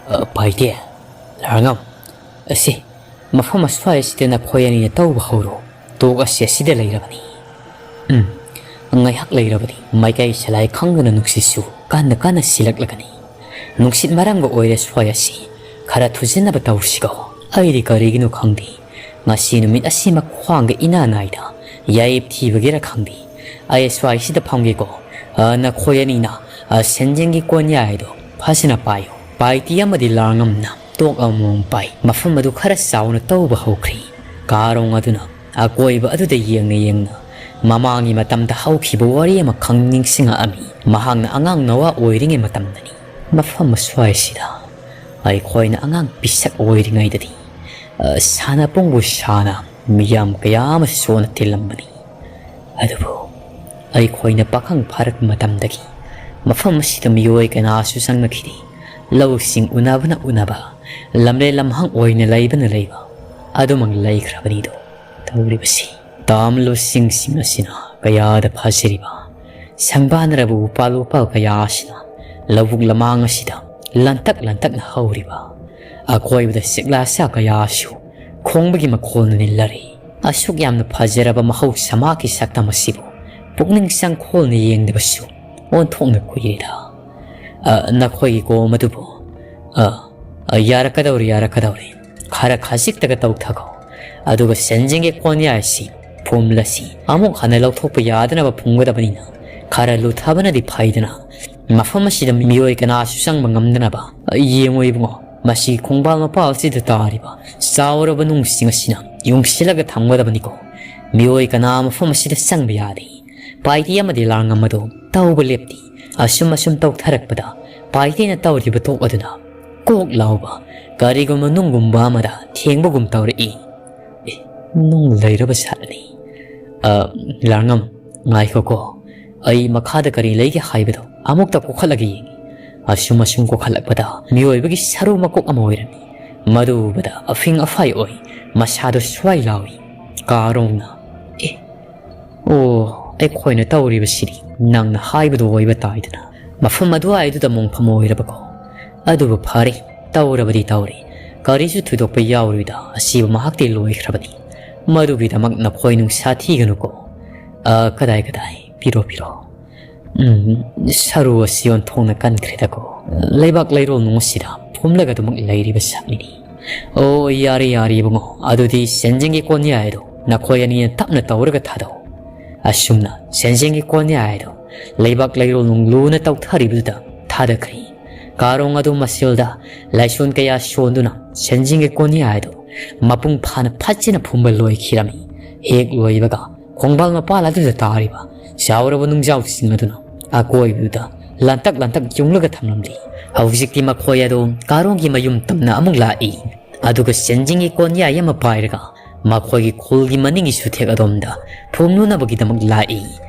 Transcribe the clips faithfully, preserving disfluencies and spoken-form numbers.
"ꯑ, ꯄꯥꯏꯇꯦ, ꯂꯥꯔꯉꯝ, ꯑꯁꯤ, ꯃꯐꯝ ꯑꯁ꯭ꯋꯥꯏ ꯑꯁꯤꯗ ꯅꯈꯣꯏ ꯑꯅꯤꯅ ꯇꯧꯕ ꯍꯧꯔꯣ꯫ ꯇꯣꯛ ꯑꯁꯤ ꯑꯁꯤꯗ ꯂꯩꯔꯕꯅꯤ꯫" ꯎꯝ, ꯉꯥꯏꯍꯥꯛ ꯂꯩꯔꯕꯗꯤ ꯃꯥꯏꯀꯩ ꯁꯂꯥꯏ ꯈꯪꯗꯅ ꯅꯨꯡꯁꯤꯠꯁꯨ ꯀꯟꯅ ꯀꯟꯅ ꯁꯤꯜꯂꯛꯂꯒꯅꯤ꯫ ꯅꯨꯡꯁꯤꯠ ꯃꯔꯥꯡꯕ ꯑꯣꯏꯔꯦ ꯁ꯭ꯋꯥꯏ ꯑꯁꯤ꯫ ꯈꯔ ꯊꯨꯖꯤꯟꯅꯕ ꯇꯧꯁꯤꯀꯣ꯫ ꯑꯩꯗꯤ ꯀꯔꯤꯒꯤꯅꯣ ꯈꯪꯗꯦ, ꯉꯁꯤ ꯅꯨꯃꯤꯠ ꯑꯁꯤꯃꯛ ꯈ꯭ꯋꯥꯡꯒ ꯏꯅꯥ ꯅꯥꯏꯗ ꯌꯥꯏꯞ ꯊꯤꯕꯒꯤꯔ ꯈꯪꯗꯦ꯫ ꯑꯩ ꯁ꯭ꯋꯥꯏꯁꯤꯗ ꯐꯝꯒꯦꯀꯣ꯫ ꯑ, ꯅꯈꯣꯏ ꯑꯅꯤꯅ, ꯑ, ꯁꯦꯟꯖꯦꯡꯒꯤ ꯀꯣꯟꯌꯥꯏꯗꯣ ꯐꯖꯅ ꯄꯥꯏꯌꯨ꯫ ꯄꯥꯏꯇꯤ ꯑꯃꯗꯤ ꯂꯥꯔꯉꯝꯅ ꯇꯣꯛ ꯑꯃꯃꯝ ꯄꯥꯏ꯫ ꯃꯐꯝ ꯑꯗꯨ ꯈꯔ ꯆꯥꯎꯅ ꯇꯧꯕ ꯍꯧꯈ꯭ꯔꯦ꯫ ꯀꯥꯔꯣꯡ ꯑꯗꯨꯅ ꯑꯀꯣꯏꯕ ꯑꯗꯨꯗ ꯌꯦꯡꯅ ꯌꯦꯡꯅ ꯃꯃꯥꯡꯒꯤ ꯃꯇꯝꯗ ꯍꯧꯈꯤꯕ ꯋꯥꯔꯤ ꯑꯃꯈꯛ ꯅꯤꯡꯁꯤꯡꯉꯛꯑꯝꯃꯤ꯫ ꯃꯍꯥꯛꯅ ꯑꯉꯥꯡ ꯅꯋꯥ ꯑꯣꯏꯔꯤꯉꯩ ꯃꯇꯝꯗꯅꯤ꯫ ꯃꯐꯝ ꯑꯁ꯭ꯋꯥꯏꯁꯤꯗ ꯑꯩꯈꯣꯏꯅ ꯑꯉꯥꯡ ꯄꯤꯁꯛ ꯑꯣꯏꯔꯤꯉꯩꯗꯗꯤ, ꯑ, ꯁꯥꯟꯅꯄꯨꯡꯕꯨ ꯁꯥꯟꯅ ꯃꯤꯌꯥꯝ ꯀꯌꯥ ꯑꯃ ꯁꯣꯟꯅ ꯇꯤꯜꯂꯝꯕꯅꯤ꯫ ꯑꯗꯨꯕꯨ ꯑꯩꯈꯣꯏꯅ ꯄꯥꯈꯪ ꯐꯥꯔꯛꯄ ꯃꯇꯝꯗꯒꯤ ꯃꯐꯝ ꯑꯁꯤꯗ ꯃꯤꯑꯣꯏ ꯀꯅꯥꯁꯨ ꯆꯪꯂꯛꯈꯤꯗꯦ꯫ ꯂꯧꯁꯤꯡ ꯎꯅꯕꯅ ꯎꯅꯕ, ꯂꯝꯂꯦꯟ ꯂꯝꯍꯥꯡ ꯑꯣꯏꯅ ꯂꯩꯕꯅ ꯂꯩꯕ ꯑꯗꯨꯃꯛ ꯂꯩꯈ꯭ꯔꯕꯅꯤꯗꯣ꯫ ꯇꯧꯔꯤꯕꯁꯤ ꯇꯥꯝꯂꯨꯁꯤꯡꯁꯤꯡ ꯑꯁꯤꯅ ꯀꯌꯥꯗ ꯐꯖꯔꯤꯕ ꯁꯪꯕꯥꯟꯅꯔꯕ ꯎꯄꯥꯜ ꯎꯄꯥꯜ ꯀꯌꯥ ꯑꯁꯤꯅ ꯂꯧꯕꯨꯛ ꯂꯃꯥꯡ ꯑꯁꯤꯗ ꯂꯟꯇꯛ ꯂꯟꯇꯛꯅ ꯍꯧꯔꯤꯕ꯫ ꯑꯀꯣꯏꯕꯗ ꯁꯤꯛꯂꯥ ꯁꯥ ꯀꯌꯥꯁꯨ ꯈꯣꯡꯕꯒꯤ ꯃꯈꯣꯜꯅ ꯅꯤꯜꯂꯔꯤ꯫ ꯑꯁꯨꯛ ꯌꯥꯝꯅ ꯐꯖꯔꯕ ꯃꯍꯧꯁꯥ ꯃꯍꯥꯛꯀꯤ ꯁꯛꯇꯝ ꯑꯁꯤꯕꯨ ꯄꯨꯛꯅꯤꯡ ꯆꯪꯈꯣꯜꯅ ꯌꯦꯡꯗꯕꯁꯨ ꯑꯣꯟꯊꯣꯛꯅ ꯀꯨꯏꯔꯦꯗ꯫ ꯑ, ꯅꯈꯣꯏꯒꯤ ꯀꯣꯝ ꯑꯗꯨꯕꯨ, ꯑ, ꯑ, ꯌꯥꯔꯛꯀꯗꯧꯔꯦ, ꯌꯥꯔꯛꯀꯗꯧꯔꯦ꯫ ꯈꯔ ꯈꯖꯤꯛꯇꯒ ꯇꯧꯊꯈꯣ꯫ ꯑꯗꯨꯒ ꯁꯦꯟꯖꯦꯡꯒꯤ ꯀꯣꯟꯌꯥꯏ ꯑꯁꯤ, ꯐꯨꯝꯂꯁꯤ, ꯑꯃꯨꯛ ꯍꯟꯅ ꯂꯧꯊꯣꯛꯄ ꯌꯥꯗꯅꯕ ꯐꯨꯝꯒꯗꯕꯅꯤꯅ, ꯈꯔ ꯂꯨꯊꯕꯅꯗꯤ ꯐꯩꯗꯅ꯫ ꯃꯐꯝ ꯑꯁꯤꯗ ꯃꯤꯑꯣꯏ ꯀꯅꯥꯁꯨ ꯆꯪꯕ ꯉꯝꯗꯅꯕ꯫ ꯑ, ꯌꯦꯡꯉꯣ ꯏꯕꯨꯡꯉꯣ, ꯃꯁꯤ ꯈꯣꯡꯕꯥꯜ ꯃꯄꯥꯜ ꯑꯁꯤꯗ ꯇꯥꯔꯤꯕ ꯆꯥꯎꯔꯕ ꯅꯨꯡꯁꯤꯡ ꯑꯁꯤꯅ ꯌꯨꯡꯁꯤꯜꯂꯒ ꯊꯝꯒꯗꯕꯅꯤꯀꯣ꯫ ꯃꯤꯑꯣꯏ ꯀꯅꯥ ꯃꯐꯝ ꯑꯁꯤꯗ ꯆꯪꯕ ꯌꯥꯗꯦ꯫ ꯄꯥꯏꯇꯤ ꯑꯃꯗꯤ ꯂꯥꯔꯉꯝ ꯑꯗꯨ ꯇꯧꯕ ꯂꯦꯞꯇꯦ꯫ ꯑꯁꯨꯝ ꯑꯁꯨꯝ ꯇꯧꯊꯔꯛꯄꯗ ꯄꯥꯏꯇꯤꯅ ꯇꯧꯔꯤꯕ ꯇꯣꯛ ꯑꯗꯨꯅ ꯀꯣꯛ ꯂꯥꯎꯕ ꯀꯔꯤꯒꯨꯝꯕ ꯅꯨꯡꯒꯨꯝꯕ ꯑꯃꯗ ꯊꯦꯡꯕꯒꯨꯝ ꯇꯧꯔꯛꯏ꯫ ꯑꯦ, ꯅꯨꯡ ꯂꯩꯔꯕ ꯁꯥꯠꯂꯅꯤ꯫ ꯑ, ꯂꯥꯔꯉꯝ, ꯉꯥꯏꯈꯣꯀꯣ꯫ ꯑꯩ ꯃꯈꯥꯗ ꯀꯔꯤ ꯂꯩꯒꯦ ꯍꯥꯏꯕꯗꯣ ꯑꯃꯨꯛꯇ ꯀꯣꯛꯈꯠꯂꯒ ꯌꯦꯡꯉꯤ꯫ ꯑꯁꯨꯝ ꯑꯁꯨꯝ ꯀꯣꯛꯈꯠꯂꯛꯄꯗ ꯃꯤꯑꯣꯏꯕꯒꯤ ꯁꯔꯨ ꯃꯀꯣꯛ ꯑꯃ ꯑꯣꯏꯔꯝꯃꯤ꯫ ꯃꯗꯨ ꯎꯕꯗ ꯑꯐꯤꯡ ꯑꯐꯥꯏ ꯑꯣꯏ, ꯃꯁꯥꯗꯣ ꯁ꯭ꯋꯥꯏ ꯂꯥꯎꯏ꯫ ꯀꯥꯔꯣꯡꯅ, "ꯑꯦ, ꯑꯣ, ꯑꯩꯈꯣꯏꯅ ꯇꯧꯔꯤꯕꯁꯤꯗꯤ ꯅꯪꯅ ꯍꯥꯏꯕꯗꯨ ꯑꯣꯏꯕ ꯇꯥꯏꯗꯅ꯫ ꯃꯐꯝ ꯑꯗꯨꯋꯥꯏꯗꯨꯗ ꯃꯣꯡꯐꯝ ꯑꯣꯏꯔꯕꯀꯣ? ꯑꯗꯨꯕꯨ ꯐꯔꯦ, ꯇꯧꯔꯕꯗꯤ ꯇꯧꯔꯦ꯫ ꯀꯔꯤꯁꯨ ꯊꯣꯏꯗꯣꯛꯄ ꯌꯥꯎꯔꯣꯏꯗ, ꯑꯁꯤꯕꯨ ꯃꯍꯥꯛꯇꯤ ꯂꯣꯏꯈ꯭ꯔꯕꯅꯤ꯫ ꯃꯗꯨꯒꯤꯗꯃꯛ ꯅꯈꯣꯏ ꯅꯨꯡꯁꯥ ꯊꯤꯒꯅꯨꯀꯣ꯫ ꯑ, ꯀꯗꯥꯏ ꯀꯗꯥꯏ? ꯄꯤꯔꯣ, ꯄꯤꯔꯣ꯫ ꯎꯝ, ꯁꯔꯨ ꯑꯁꯤ ꯑꯣꯟꯊꯣꯛꯅ ꯀꯟꯈ꯭ꯔꯦꯗꯀꯣ꯫ ꯂꯩꯕꯥꯛ ꯂꯩꯔꯣꯜ ꯅꯨꯡ ꯑꯁꯤꯗ ꯐꯨꯝꯂꯒ ꯑꯗꯨꯃꯛ ꯂꯩꯔꯤꯕ ꯁꯛꯅꯤꯅꯤ꯫ ꯑꯣ, ꯌꯥꯔꯦ, ꯌꯥꯔꯦ ꯏꯕꯨꯡꯉꯣ, ꯑꯗꯨꯗꯤ ꯁꯦꯟꯖꯦꯡꯒꯤ ꯀꯣꯟꯌꯥꯏ ꯑꯗꯨ ꯅꯈꯣꯏ ꯑꯅꯤꯅ ꯇꯞꯅ ꯇꯧꯔꯒ ꯊꯥꯗꯧ꯫ ꯑꯁꯨꯝꯅ ꯁꯦꯟꯖꯦꯡꯒꯤ ꯀꯣꯟꯌꯥꯏ ꯑꯗꯨ ꯂꯩꯕꯥꯛ ꯂꯩꯔꯣꯜ ꯅꯨꯡ ꯂꯨꯅ ꯇꯧꯊꯔꯤꯕꯗꯨꯗ ꯊꯥꯗꯈ꯭ꯔꯤ꯫ ꯀꯥꯔꯣꯡ ꯑꯗꯨ ꯃꯁꯤꯜꯗ ꯂꯥꯏꯁꯣꯟ ꯀꯌꯥ ꯁꯣꯟꯗꯨꯅ ꯁꯦꯟꯖꯦꯡꯒꯤ ꯀꯣꯟꯌꯥꯏ ꯑꯗꯨ ꯃꯄꯨꯡ ꯐꯥꯅ ꯐꯖꯅ ꯐꯨꯝꯕ ꯂꯣꯏꯈꯤꯔꯝꯃꯤ꯫ ꯍꯦꯛ ꯂꯣꯏꯕꯒ ꯈꯣꯡꯕꯥꯜ ꯃꯄꯥꯜ ꯑꯗꯨꯗ ꯇꯥꯔꯤꯕ ꯆꯥꯎꯔꯕ ꯅꯨꯡꯖꯥꯎꯁꯤꯡ ꯑꯗꯨꯅ ꯑꯀꯣꯏꯕꯗꯨꯗ ꯂꯥꯟꯇꯛ ꯂꯥꯟꯇꯛ ꯌꯨꯡꯂꯒ ꯊꯝꯂꯝꯂꯤ꯫ ꯍꯧꯖꯤꯛꯇꯤ ꯃꯈꯣꯏ ꯑꯗꯨ ꯀꯥꯔꯣꯡꯒꯤ ꯃꯌꯨꯝ ꯇꯝꯅ ꯑꯃꯨꯛ ꯂꯥꯛꯏ꯫ ꯑꯗꯨꯒ ꯁꯦꯟꯖꯤꯡꯒꯤ ꯀꯣꯟꯌꯥꯏ ꯑꯃ ꯄꯥꯏꯔꯒ ꯃꯈꯣꯏꯒꯤ ꯈꯨꯜꯒꯤ ꯃꯅꯤꯡꯒꯤ ꯆꯨꯊꯦꯛ ꯑꯗꯣꯝꯗ ꯐꯨꯝꯂꯨꯅꯕꯒꯤꯗꯃꯛ ꯂꯥꯛꯏ꯫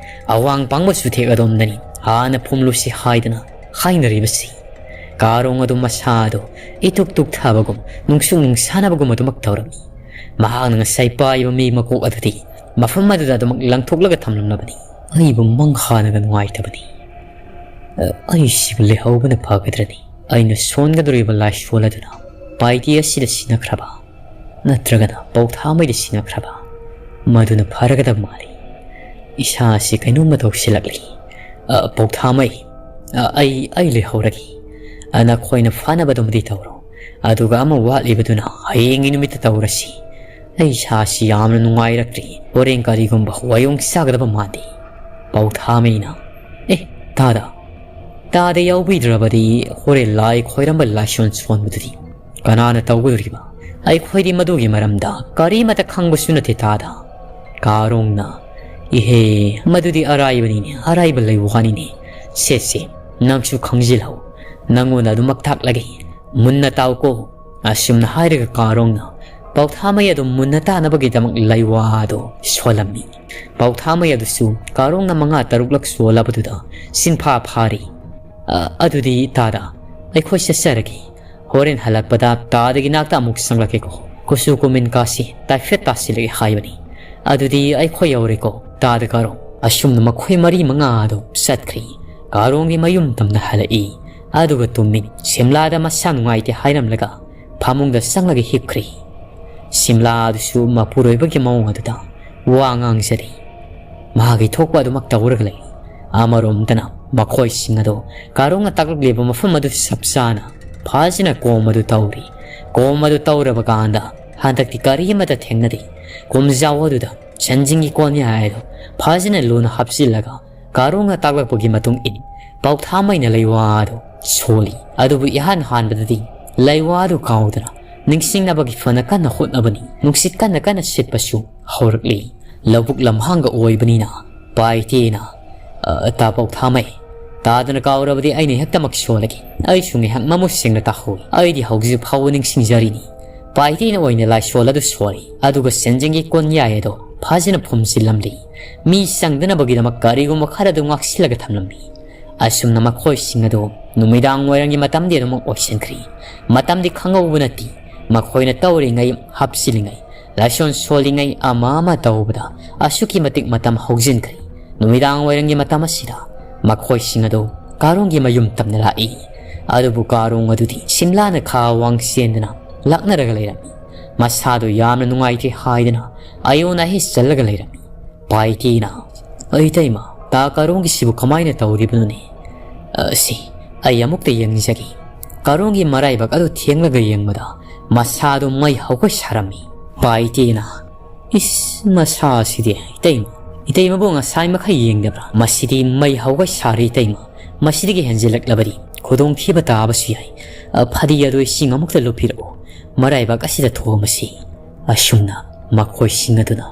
ꯑꯋꯥꯡ ꯄꯥꯡꯕ ꯆꯨꯊꯦꯛ ꯑꯗꯣꯝꯗꯅꯤ ꯍꯥꯟꯅ ꯐꯨꯝꯂꯨꯁꯤ ꯍꯥꯏꯗꯅ ꯍꯥꯏꯅꯔꯤꯕꯁꯤ꯫ ꯀꯥꯔꯣꯡ ꯑꯗꯨ ꯃꯁꯥꯗꯨ ꯏꯇꯨꯛ ꯇꯨꯛꯊꯕꯒꯨꯝ ꯅꯨꯡꯁꯨꯛ ꯅꯨꯡꯁꯥꯅꯕꯒꯨꯝ ꯑꯗꯨꯃꯛ ꯇꯧꯔꯝꯃꯤ꯫ ꯃꯍꯥꯛꯅ ꯉꯁꯥꯏ ꯄꯥꯏꯕ ꯃꯤ ꯃꯀꯣꯛ ꯑꯗꯨꯗꯤ ꯃꯐꯝ ꯑꯗꯨꯗ ꯑꯗꯨꯃꯛ ꯂꯪꯊꯣꯛꯂꯒ ꯊꯝꯂꯝꯂꯕꯅꯤ꯫ ꯑꯩꯕꯨ ꯃꯪ ꯍꯥꯅꯒ ꯅꯨꯡꯉꯥꯏꯇꯕꯅꯤ꯫ ꯑ, ꯑꯩꯁꯤꯕꯨ ꯂꯩꯍꯧꯕꯅ ꯐꯒꯗ꯭ꯔꯅꯤ꯫ ꯑꯩꯅ ꯁꯣꯟꯒꯗꯧꯔꯤꯕ ꯂꯥꯏꯁꯣꯜ ꯑꯗꯨꯅ ꯄꯥꯏꯇꯤ ꯑꯁꯤꯗ ꯁꯤꯟꯅꯈ꯭ꯔꯕ, ꯅꯠꯇ꯭ꯔꯒꯅ ꯄꯧꯊꯥꯃꯩꯗ ꯁꯤꯟꯅꯈ꯭ꯔꯕ, ꯃꯗꯨꯅ ꯐꯔꯒꯗꯕ ꯃꯥꯜꯂꯤ꯫ ꯏꯁꯥꯁꯤ ꯀꯩꯅꯣꯝꯃ ꯇꯧꯁꯤꯜꯂꯛꯂꯤ꯫ ꯑ, ꯄꯧꯊꯥꯃꯩ, ꯑ, ꯑꯩ, ꯑꯩ ꯂꯩꯍꯧꯔꯒꯦ꯫ ꯑ, ꯅꯈꯣꯏꯅ ꯐꯥꯅꯕꯗꯨꯃꯗꯤ ꯇꯧꯔꯣ꯫ ꯑꯗꯨꯒ ꯑꯃ ꯋꯥꯠꯂꯤꯕꯗꯨꯅ ꯍꯌꯦꯡꯒꯤ ꯅꯨꯃꯤꯠꯇ ꯇꯧꯔꯁꯤ꯫ ꯑꯩ ꯏꯁꯥꯁꯤ ꯌꯥꯝꯅ ꯅꯨꯡꯉꯥꯏꯔꯛꯇ꯭ꯔꯤ꯫ ꯍꯣꯔꯦꯟ ꯀꯔꯤꯒꯨꯝꯕ ꯋꯥꯌꯣꯡ ꯆꯥꯒꯗꯕ ꯃꯥꯟꯗꯦ꯫ ꯄꯧꯊꯥꯃꯩꯅ, "ꯑꯦ, ꯇꯥꯗ, ꯇꯥꯗ ꯌꯥꯎꯕꯤꯗ꯭ꯔꯕꯗꯤ ꯍꯣꯔꯦꯟ ꯂꯥꯏ ꯈꯣꯏꯔꯝꯕ ꯂꯥꯏꯁꯣꯟ ꯁꯣꯟꯕꯗꯨꯗꯤ ꯀꯅꯥꯅ ꯇꯧꯒꯗꯧꯔꯤꯕ? ꯑꯩꯈꯣꯏꯗꯤ ꯃꯗꯨꯒꯤ ꯃꯔꯝꯗ ꯀꯔꯤꯃꯠꯇ ꯈꯪꯕꯁꯨ ꯅꯠꯇꯦ ꯇꯥꯗ꯫" ꯀꯥꯔꯣꯡꯅ, "ꯏꯍꯦ, ꯃꯗꯨꯗꯤ ꯑꯔꯥꯏꯕꯅꯤꯅꯦ, ꯑꯔꯥꯏꯕ ꯂꯩ ꯋꯥꯅꯤꯅꯦ꯫ ꯁꯦ, ꯁꯦ, ꯅꯪꯁꯨ ꯈꯪꯖꯤꯜꯍꯧ꯫ ꯅꯪꯉꯣꯟꯗ ꯑꯗꯨꯃꯛ ꯇꯥꯛꯂꯒꯦ꯫ ꯃꯨꯟꯅ ꯇꯥꯎꯀꯣ꯫" ꯑꯁꯨꯝꯅ ꯍꯥꯏꯔꯒ ꯀꯥꯔꯣꯡꯅ ꯄꯧꯊꯥꯃꯩ ꯑꯗꯨ ꯃꯨꯟꯅ ꯇꯥꯅꯕꯒꯤꯗꯃꯛ ꯂꯩꯋꯥ ꯑꯗꯨ ꯁꯣꯜꯂꯝꯃꯤ꯫ ꯄꯧꯊꯥꯃꯩ ꯑꯗꯨꯁꯨ ꯀꯥꯔꯣꯡꯅ ꯃꯉꯥ ꯇꯔꯨꯛꯂꯛ ꯁꯣꯜꯂꯕꯗꯨꯗ ꯁꯤꯟꯐꯥ ꯐꯥꯔꯤ꯫ "ꯑ, ꯑꯗꯨꯗꯤ ꯇꯥꯗ, ꯑꯩꯈꯣꯏ ꯆꯠꯆꯔꯒꯦ꯫ ꯍꯣꯔꯦꯟ ꯍꯜꯂꯛꯄꯗ ꯇꯥꯗꯒꯤ ꯅꯥꯛꯇ ꯑꯃꯨꯛ ꯆꯪꯂꯛꯀꯦꯀꯣ꯫ ꯀꯨꯆꯨ ꯀꯨꯃꯦꯟ ꯀꯥꯁꯤ ꯇꯥꯏꯐꯦꯠ ꯇꯥꯁꯤꯜꯂꯛꯑꯦ ꯍꯥꯏꯕꯅꯤ꯫ ꯑꯗꯨꯗꯤ ꯑꯩꯈꯣꯏ ꯌꯧꯔꯦꯀꯣ, ꯇꯥꯗ ꯀꯥꯔꯣꯡ꯫" ꯑꯁꯨꯝꯅ ꯃꯈꯣꯏ ꯃꯔꯤ ꯃꯉꯥ ꯑꯗꯨ ꯆꯠꯈ꯭ꯔꯤ꯫ ꯀꯥꯔꯣꯡꯒꯤ ꯃꯌꯨꯝ ꯇꯝꯅ ꯍꯜꯂꯛꯏ꯫ ꯑꯗꯨꯒ ꯇꯨꯝꯃꯤ꯫ ꯁꯤꯝꯂꯥꯗ ꯃꯁꯥ ꯅꯨꯡꯉꯥꯏꯇꯦ ꯍꯥꯏꯔꯝꯂꯒ ꯐꯃꯨꯡꯗ ꯆꯪꯂꯒ ꯍꯤꯞꯈ꯭ꯔꯦ꯫ ꯁꯤꯝꯂꯥ ꯑꯗꯨꯁꯨ ꯃꯄꯨꯔꯣꯏꯕꯒꯤ ꯃꯑꯣꯡ ꯑꯗꯨꯗ ꯋꯥ ꯉꯥꯡꯖꯔꯤ꯫ ꯃꯥꯒꯤ ꯊꯣꯛꯄ ꯑꯗꯨꯃꯛ ꯇꯧꯔꯒ ꯂꯩ꯫ ꯑꯃꯔꯣꯝꯗꯅ ꯃꯈꯣꯏꯁꯤꯡ ꯑꯗꯨ ꯀꯥꯔꯣꯡꯅ ꯇꯥꯛꯂꯛꯂꯤꯕ ꯃꯐꯝ ꯑꯗꯨ ꯆꯞ ꯆꯥꯅ ꯐꯖꯅ ꯀꯣꯝ ꯑꯗꯨ ꯇꯧꯔꯤ꯫ ꯀꯣꯝ ꯑꯗꯨ ꯇꯧꯔꯕ ꯀꯥꯟꯗ ꯍꯟꯗꯛꯇꯤ ꯀꯔꯤ ꯑꯃꯠꯇ ꯊꯦꯡꯅꯗꯦ꯫ ꯀꯣꯝꯖꯥꯎ ꯑꯗꯨꯗ ꯁꯟꯖꯤꯡꯒꯤ ꯀꯣꯟꯌꯥꯏ ꯑꯗꯨ ꯐꯖꯅ ꯂꯨꯅ ꯍꯥꯞꯆꯤꯜꯂꯒ ꯀꯥꯔꯣꯡꯅ ꯇꯥꯛꯂꯛꯄꯒꯤ ꯃꯇꯨꯡ ꯏꯟ ꯄꯥꯎꯊꯥꯃꯩꯅ ꯂꯩꯋꯥ ꯑꯗꯨ ꯁꯣꯜꯂꯤ꯫ ꯑꯗꯨꯕꯨ ꯏꯍꯥꯟ ꯍꯥꯟꯕꯗꯗꯤ ꯂꯩꯋꯥ ꯑꯗꯨ ꯀꯥꯎꯗꯅ ꯅꯤꯡꯁꯤꯡꯅꯕꯒꯤ ꯐꯅ ꯀꯟꯅ ꯍꯣꯠꯅꯕꯅꯤ꯫ ꯅꯨꯡꯁꯤꯠ ꯀꯟꯅ ꯀꯟꯅ ꯁꯤꯠꯄꯁꯨ ꯍꯧꯔꯛꯂꯤ꯫ ꯂꯧꯕꯨꯛ ꯂꯝꯍꯥꯡꯒ ꯑꯣꯏꯕꯅꯤꯅ ꯄꯥꯏꯇꯦꯅ, "ꯑ, ꯇꯥ ꯄꯥꯎꯊꯥꯃꯩ, ꯇꯥꯗꯅ ꯀꯥꯎꯔꯕꯗꯤ ꯑꯩꯅ ꯍꯦꯛꯇꯃꯛ ꯁꯣꯜꯂꯒꯦ꯫ ꯑꯩꯁꯨ ꯉꯥꯏꯍꯥꯛ ꯃꯃꯨꯠ ꯁꯦꯡꯅ ꯇꯥꯍꯧꯏ꯫ ꯑꯩꯗꯤ ꯍꯧꯖꯤꯛ ꯐꯥꯎꯕ ꯅꯤꯡꯁꯤꯡꯖꯔꯤꯅꯤ꯫" ꯄꯥꯏꯇꯦꯅ ꯑꯣꯏꯅ ꯂꯥꯏꯁꯣꯜ ꯑꯗꯨ ꯁꯣꯜꯂꯤ, ꯑꯗꯨꯒ ꯁꯦꯟꯖꯦꯡꯒꯤ ꯀꯣꯟꯌꯥꯏ ꯑꯗꯨ ꯐꯖꯅ ꯐꯨꯝꯖꯤꯜꯂꯝꯂꯤ꯫ ꯃꯤ ꯆꯪꯗꯅꯕꯒꯤꯗꯃꯛ ꯀꯔꯤꯒꯨꯝꯕ ꯈꯔ ꯑꯗꯨ ꯉꯥꯛꯁꯤꯜꯂꯒ ꯊꯝꯂꯝꯃꯤ꯫ ꯑꯁꯨꯝꯅ ꯃꯈꯣꯏꯁꯤꯡ ꯑꯗꯨ ꯅꯨꯃꯤꯗꯥꯡ ꯋꯥꯏꯔꯝꯒꯤ ꯃꯇꯝꯗꯤ ꯑꯗꯨꯃꯛ ꯑꯣꯏꯁꯤꯟꯈ꯭ꯔꯤ꯫ ꯃꯇꯝꯗꯤ ꯈꯪꯍꯧꯕ ꯅꯠꯇꯦ꯫ ꯃꯈꯣꯏꯅ ꯇꯧꯔꯤꯉꯩ, ꯍꯥꯞꯆꯤꯜꯂꯤꯉꯩ, ꯂꯥꯏꯁꯣꯟ ꯁꯣꯜꯂꯤꯉꯩ, ꯑꯃ ꯑꯃ ꯇꯧꯕꯗ ꯑꯁꯨꯛꯀꯤ ꯃꯇꯤꯛ ꯃꯇꯝ ꯍꯧꯖꯤꯟꯈ꯭ꯔꯦ꯫ ꯅꯨꯃꯤꯗꯥꯡ ꯋꯥꯏꯔꯝꯒꯤ ꯃꯇꯝ ꯑꯁꯤꯗ ꯃꯈꯣꯏꯁꯤꯡ ꯑꯗꯨ ꯀꯥꯔꯣꯡꯒꯤ ꯃꯌꯨꯝ ꯇꯝꯅ ꯂꯥꯛꯏ꯫ ꯑꯗꯨꯕꯨ ꯀꯥꯔꯣꯡ ꯑꯗꯨꯗꯤ ꯁꯤꯝꯂꯥꯅ ꯈꯥ ꯋꯥꯡ ꯆꯦꯟꯗꯨꯅ ꯂꯥꯛꯅꯔꯒ ꯂꯩꯔꯝꯃꯤ꯫ ꯃꯁꯥꯗꯨ ꯌꯥꯝꯅ ꯅꯨꯡꯉꯥꯏꯇꯦ ꯍꯥꯏꯗꯨꯅ ꯑꯌꯣꯟ ꯑꯍꯦ ꯆꯜꯂꯒ ꯂꯩꯔꯝꯃꯤ꯫ ꯄꯥꯏꯇꯦꯅ, "ꯏꯇꯩꯃ, ꯇꯥ ꯀꯥꯔꯣꯡꯒꯤꯁꯤꯕꯨ ꯀꯃꯥꯏꯅ ꯇꯧꯔꯤꯕꯅꯣꯅꯦ? ꯑ, ꯁꯤ, ꯑꯩ ꯑꯃꯨꯛꯇ ꯌꯦꯡꯖꯒꯦ꯫" ꯀꯥꯔꯣꯡꯒꯤ ꯃꯔꯥꯏꯕꯛ ꯑꯗꯨ ꯊꯦꯡꯂꯒ ꯌꯦꯡꯕꯗ ꯃꯁꯥꯗꯨ ꯃꯩ ꯍꯧꯒꯩ ꯁꯥꯔꯝꯃꯤ꯫ ꯄꯥꯏꯇꯦꯅ, "ꯏꯁ, ꯃꯁꯥꯁꯤꯗꯤ, ꯏꯇꯩꯃ, ꯏꯇꯩꯃꯕꯨ ꯉꯁꯥꯏ ꯃꯈꯩ ꯌꯦꯡꯗꯕ꯭ꯔꯥ? ꯃꯁꯤꯗꯤ ꯃꯩ ꯍꯧꯒꯩ ꯁꯥꯔꯦ, ꯏꯇꯩꯃ꯫ ꯃꯁꯤꯗꯒꯤ ꯍꯦꯟꯖꯤꯜꯂꯛꯂꯕꯗꯤ ꯈꯨꯗꯣꯡꯊꯤꯕ ꯇꯥꯕꯁꯨ ꯌꯥꯏ꯫ ꯑ, ꯐꯗꯤ ꯑꯗꯨ ꯏꯁꯤꯡ ꯑꯃꯨꯛꯇ ꯂꯨꯞꯄꯤꯔꯛꯎ꯫ ꯃꯔꯥꯏꯕꯛ ꯑꯁꯤꯗ ꯊꯣꯝꯃꯁꯤ꯫" ꯑꯁꯨꯝꯅ ꯃꯈꯣꯏꯁꯤꯡ ꯑꯗꯨꯅ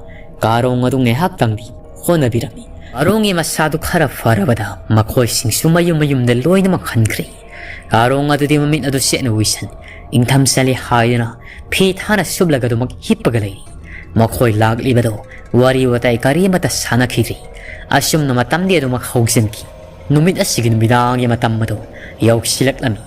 ꯀꯥꯔꯣꯡ ꯑꯗꯨ ꯉꯥꯏꯍꯥꯛꯇꯪꯗꯤ ꯍꯣꯠꯅꯕꯤꯔꯝꯃꯤ꯫ ꯀꯥꯔꯣꯡꯒꯤ ꯃꯁꯥꯗꯨ ꯈꯔ ꯐꯔꯕꯗ ꯃꯈꯣꯏꯁꯤꯡꯁꯨ ꯃꯌꯨꯝ ꯃꯌꯨꯝꯗ ꯂꯣꯏꯅꯃꯛ ꯍꯟꯈ꯭ꯔꯦ꯫ ꯀꯥꯔꯣꯡ ꯑꯗꯨꯗꯤ ꯃꯃꯤꯠ ꯑꯗꯨ ꯆꯦꯠꯅ ꯎꯏꯁꯟ, ꯏꯪꯊꯝ ꯆꯜꯂꯦ ꯍꯥꯏꯗꯨꯅ ꯐꯤ ꯊꯥꯅ ꯁꯨꯞꯂꯒ ꯑꯗꯨꯃꯛ ꯍꯤꯞꯄꯒ ꯂꯩꯔꯤ꯫ ꯃꯈꯣꯏ ꯂꯥꯛꯂꯤꯕꯗꯨ ꯋꯥꯔꯤ ꯋꯥꯇꯥꯏ ꯀꯔꯤ ꯑꯃꯠꯇ ꯁꯥꯟꯅꯈꯤꯗ꯭ꯔꯤ꯫ ꯑꯁꯨꯝꯅ ꯃꯇꯝꯗꯤ ꯑꯗꯨꯃꯛ ꯍꯧꯖꯤꯟꯈꯤ꯫ ꯅꯨꯃꯤꯠ ꯑꯁꯤꯒꯤ ꯅꯨꯃꯤꯗꯥꯡꯒꯤ ꯃꯇꯝ ꯑꯗꯨ ꯌꯧꯁꯤꯜꯂꯛꯂꯝꯃꯤ꯫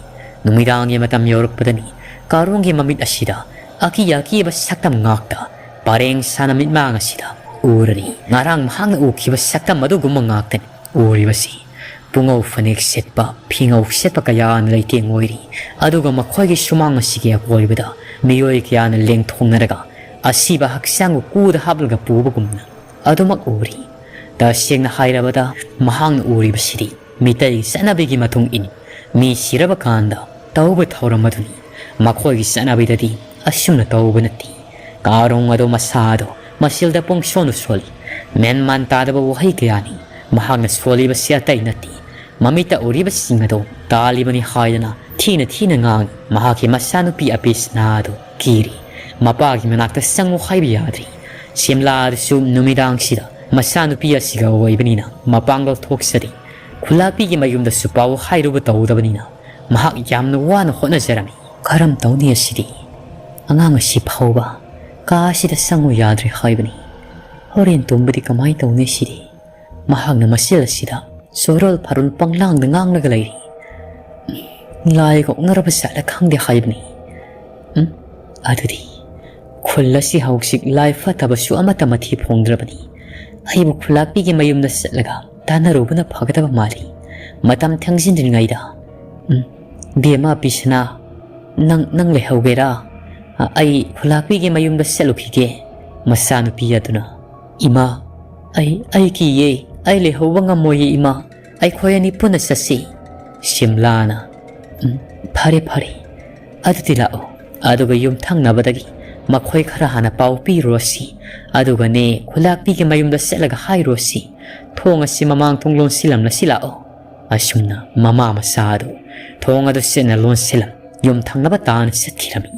ꯅꯨꯃꯤꯗꯥꯡꯒꯤ ꯃꯇꯝ ꯌꯧꯔꯛꯄꯗꯅꯤ ꯀꯥꯔꯣꯡꯒꯤ ꯃꯃꯤꯠ ꯑꯁꯤꯗ ꯑꯀꯤ ꯑꯀꯤꯕ ꯁꯛꯇꯝ ꯉꯥꯛꯇ ꯄꯔꯦꯡ ꯁꯥꯅ ꯃꯤꯠꯃꯥꯡ ꯑꯁꯤꯗ ꯎꯔꯔꯤ꯫ ꯉꯔꯥꯡ ꯃꯍꯥꯛꯅ ꯎꯈꯤꯕ ꯁꯛꯇꯝ ꯑꯗꯨꯒꯨꯝꯕ ꯉꯥꯛꯇꯅꯤ ꯎꯔꯤꯕꯁꯤ꯫ ꯄꯨꯡꯉꯧ ꯐꯅꯦꯛ ꯁꯦꯠꯄ, ꯐꯤꯉꯧ ꯁꯦꯠꯄ ꯀꯌꯥꯅ ꯂꯩꯇꯦꯡ ꯑꯣꯏꯔꯤ꯫ ꯑꯗꯨꯒ ꯃꯈꯣꯏꯒꯤ ꯁꯨꯃꯥꯡ ꯑꯁꯤꯒꯤ ꯑꯀꯣꯏꯕꯗ ꯃꯤꯑꯣꯏ ꯀꯌꯥꯅ ꯂꯦꯡꯊꯣꯛꯅꯔꯒ ꯑꯁꯤꯕ ꯍꯛꯆꯥꯡꯕꯨ ꯀꯨꯗ ꯍꯥꯞꯂꯒ ꯄꯨꯕꯒꯨꯝꯅ ꯑꯗꯨꯃꯛ ꯎꯔꯤ꯫ ꯇꯁꯦꯡꯅ ꯍꯥꯏꯔꯕꯗ, ꯃꯍꯥꯛꯅ ꯎꯔꯤꯕꯁꯤꯗꯤ ꯃꯤꯇꯩꯒꯤ ꯆꯠꯅꯕꯤꯒꯤ ꯃꯇꯨꯡ ꯏꯟꯅ ꯃꯤ ꯁꯤꯔꯕ ꯀꯥꯟꯗ ꯇꯧꯕ ꯊꯧꯔꯝ ꯑꯗꯨꯅꯤ꯫ ꯃꯈꯣꯏꯒꯤ ꯆꯠꯅꯕꯤꯗꯗꯤ ꯑꯁꯨꯝꯅ ꯇꯧꯕ ꯅꯠꯇꯦ꯫ ꯀꯥꯔꯣꯡ ꯑꯗꯣ ꯃꯁꯥ ꯑꯗꯣ ꯃꯁꯤꯜꯗ ꯄꯨꯡꯁꯣꯟꯗ ꯁꯣꯜꯂꯤ꯫ ꯃꯦꯟꯃꯥꯟ ꯇꯥꯗꯕ ꯋꯥꯍꯩ ꯀꯌꯥꯅꯤ꯫ ꯃꯍꯥꯛꯅ ꯁꯣꯜꯂꯤꯕꯁꯤ ꯑꯇꯩ ꯅꯠꯇꯦ꯫ ꯃꯃꯤꯠꯇ ꯎꯔꯤꯕꯁꯤꯡ ꯑꯗꯣ ꯇꯥꯜꯂꯤꯕꯅꯤ ꯍꯥꯏꯗꯅ ꯊꯤꯅ ꯊꯤꯅ ꯉꯥꯡꯉꯤ꯫ ꯃꯍꯥꯛꯀꯤ ꯃꯆꯥꯅꯨꯄꯤ ꯑꯄꯤꯁꯅꯥ ꯑꯗꯨ ꯀꯤꯔꯤ꯫ ꯃꯄꯥꯒꯤ ꯃꯅꯥꯛꯇ ꯆꯪꯉꯨ ꯍꯥꯏꯕ ꯌꯥꯗ꯭ꯔꯤ꯫ ꯁꯤꯝꯂꯥꯗꯁꯨ ꯅꯨꯃꯤꯗꯥꯡꯁꯤꯗ ꯃꯆꯥꯅꯨꯄꯤ ꯑꯁꯤꯒ ꯑꯣꯏꯕꯅꯤꯅ ꯃꯄꯥꯡꯒꯜ ꯊꯣꯛꯆꯗꯦ꯫ ꯈꯨꯂꯥꯛꯄꯤꯒꯤ ꯃꯌꯨꯝꯗꯁꯨ ꯄꯥꯎ ꯍꯥꯏꯔꯨꯕ ꯇꯧꯗꯕꯅꯤꯅ ꯃꯍꯥꯛ ꯌꯥꯝꯅ ꯋꯥꯅ ꯍꯣꯠꯅꯖꯔꯝꯃꯤ꯫ ꯀꯔꯝ ꯇꯧꯅꯤ ꯑꯁꯤꯗꯤ? ꯑꯉꯥꯡ ꯑꯁꯤ ꯐꯥꯎꯕ ꯀꯥ ꯑꯁꯤꯗ ꯆꯪꯉꯨ ꯌꯥꯗ꯭ꯔꯦ ꯍꯥꯏꯕꯅꯤ꯫ ꯍꯣꯔꯦꯟ ꯇꯨꯝꯕꯗꯤ ꯀꯃꯥꯏ ꯇꯧꯅꯤ ꯁꯤꯗꯤ? ꯃꯍꯥꯛꯅ ꯃꯆꯤꯜ ꯑꯁꯤꯗ ꯆꯣꯔꯣꯜ ꯐꯥꯔꯣꯜ ꯄꯪꯂꯥꯡꯗ ꯉꯥꯡꯂꯒ ꯂꯩꯔꯤ꯫ ꯂꯥꯏꯒ ꯑꯣꯛꯅꯔꯕ ꯖꯥꯠꯂ ꯈꯪꯗꯦ ꯍꯥꯏꯕꯅꯤ꯫ ꯎꯝ, ꯑꯗꯨꯗꯤ ꯈꯨꯜ ꯑꯁꯤ ꯍꯧꯖꯤꯛ ꯂꯥꯏ ꯐꯠꯇꯕꯁꯨ ꯑꯃꯠꯇ ꯃꯊꯤ ꯐꯣꯡꯗ꯭ꯔꯕꯅꯤ꯫ ꯑꯩꯕꯨ ꯈꯨꯂꯥꯛꯄꯤꯒꯤ ꯃꯌꯨꯝꯗ ꯆꯠꯂꯒ ꯇꯥꯟꯅꯔꯨꯕꯅ ꯐꯒꯗꯕ ꯃꯥꯜꯂꯤ꯫ ꯃꯇꯝ ꯊꯦꯡꯖꯤꯟꯗ꯭ꯔꯤꯉꯩꯗ꯫ ꯎꯝ, ꯕꯦꯝꯃ ꯄꯤꯁꯅꯥ, ꯅꯪ, ꯅꯪ ꯂꯩꯍꯧꯒꯦꯔꯥ? ꯑ, ꯑꯩ ꯈꯨꯂꯥꯛꯄꯤꯒꯤ ꯃꯌꯨꯝꯗ ꯆꯠꯂꯨꯈꯤꯒꯦ꯫ ꯃꯆꯥꯅꯨꯄꯤ ꯑꯗꯨꯅ, "ꯏꯃꯥ, ꯑꯩ, ꯑꯩ ꯀꯤꯌꯦ꯫ ꯑꯩ ꯂꯩꯍꯧꯕ ꯉꯝꯃꯣꯏꯌꯦ, ꯏꯃꯥ꯫ ꯑꯩꯈꯣꯏ ꯑꯅꯤ ꯄꯨꯟꯅ ꯆꯠꯁꯤ꯫" ꯁꯤꯝꯂꯥꯅ, "ꯎꯝ, ꯐꯔꯦ, ꯐꯔꯦ꯫ ꯑꯗꯨꯗꯤ ꯂꯥꯛꯑꯣ꯫ ꯑꯗꯨꯒ ꯌꯨꯝꯊꯪꯅꯕꯗꯒꯤ ꯃꯈꯣꯏ ꯈꯔ ꯍꯥꯟꯅ ꯄꯥꯎ ꯄꯤꯔꯨꯔꯁꯤ꯫ ꯑꯗꯨꯒꯅꯦ, ꯈꯨꯂꯥꯛꯄꯤꯒꯤ ꯃꯌꯨꯝꯗ ꯆꯠꯂꯒ ꯍꯥꯏꯔꯨꯔꯁꯤ꯫ ꯊꯣꯡ ꯑꯁꯤ ꯃꯃꯥꯡ ꯊꯣꯡ ꯂꯣꯟꯁꯤꯜꯂꯝꯂꯁꯤ ꯂꯥꯛꯑꯣ꯫" ꯑꯁꯨꯝꯅ ꯃꯃꯥ ꯃꯆꯥ ꯑꯗꯨ ꯊꯣꯡ ꯑꯗꯨ ꯆꯦꯠꯅ ꯂꯣꯟꯁꯤꯜꯂꯝ ꯌꯨꯝ ꯊꯪꯅꯕ ꯇꯥꯅ ꯆꯠꯈꯤꯔꯝꯃꯤ꯫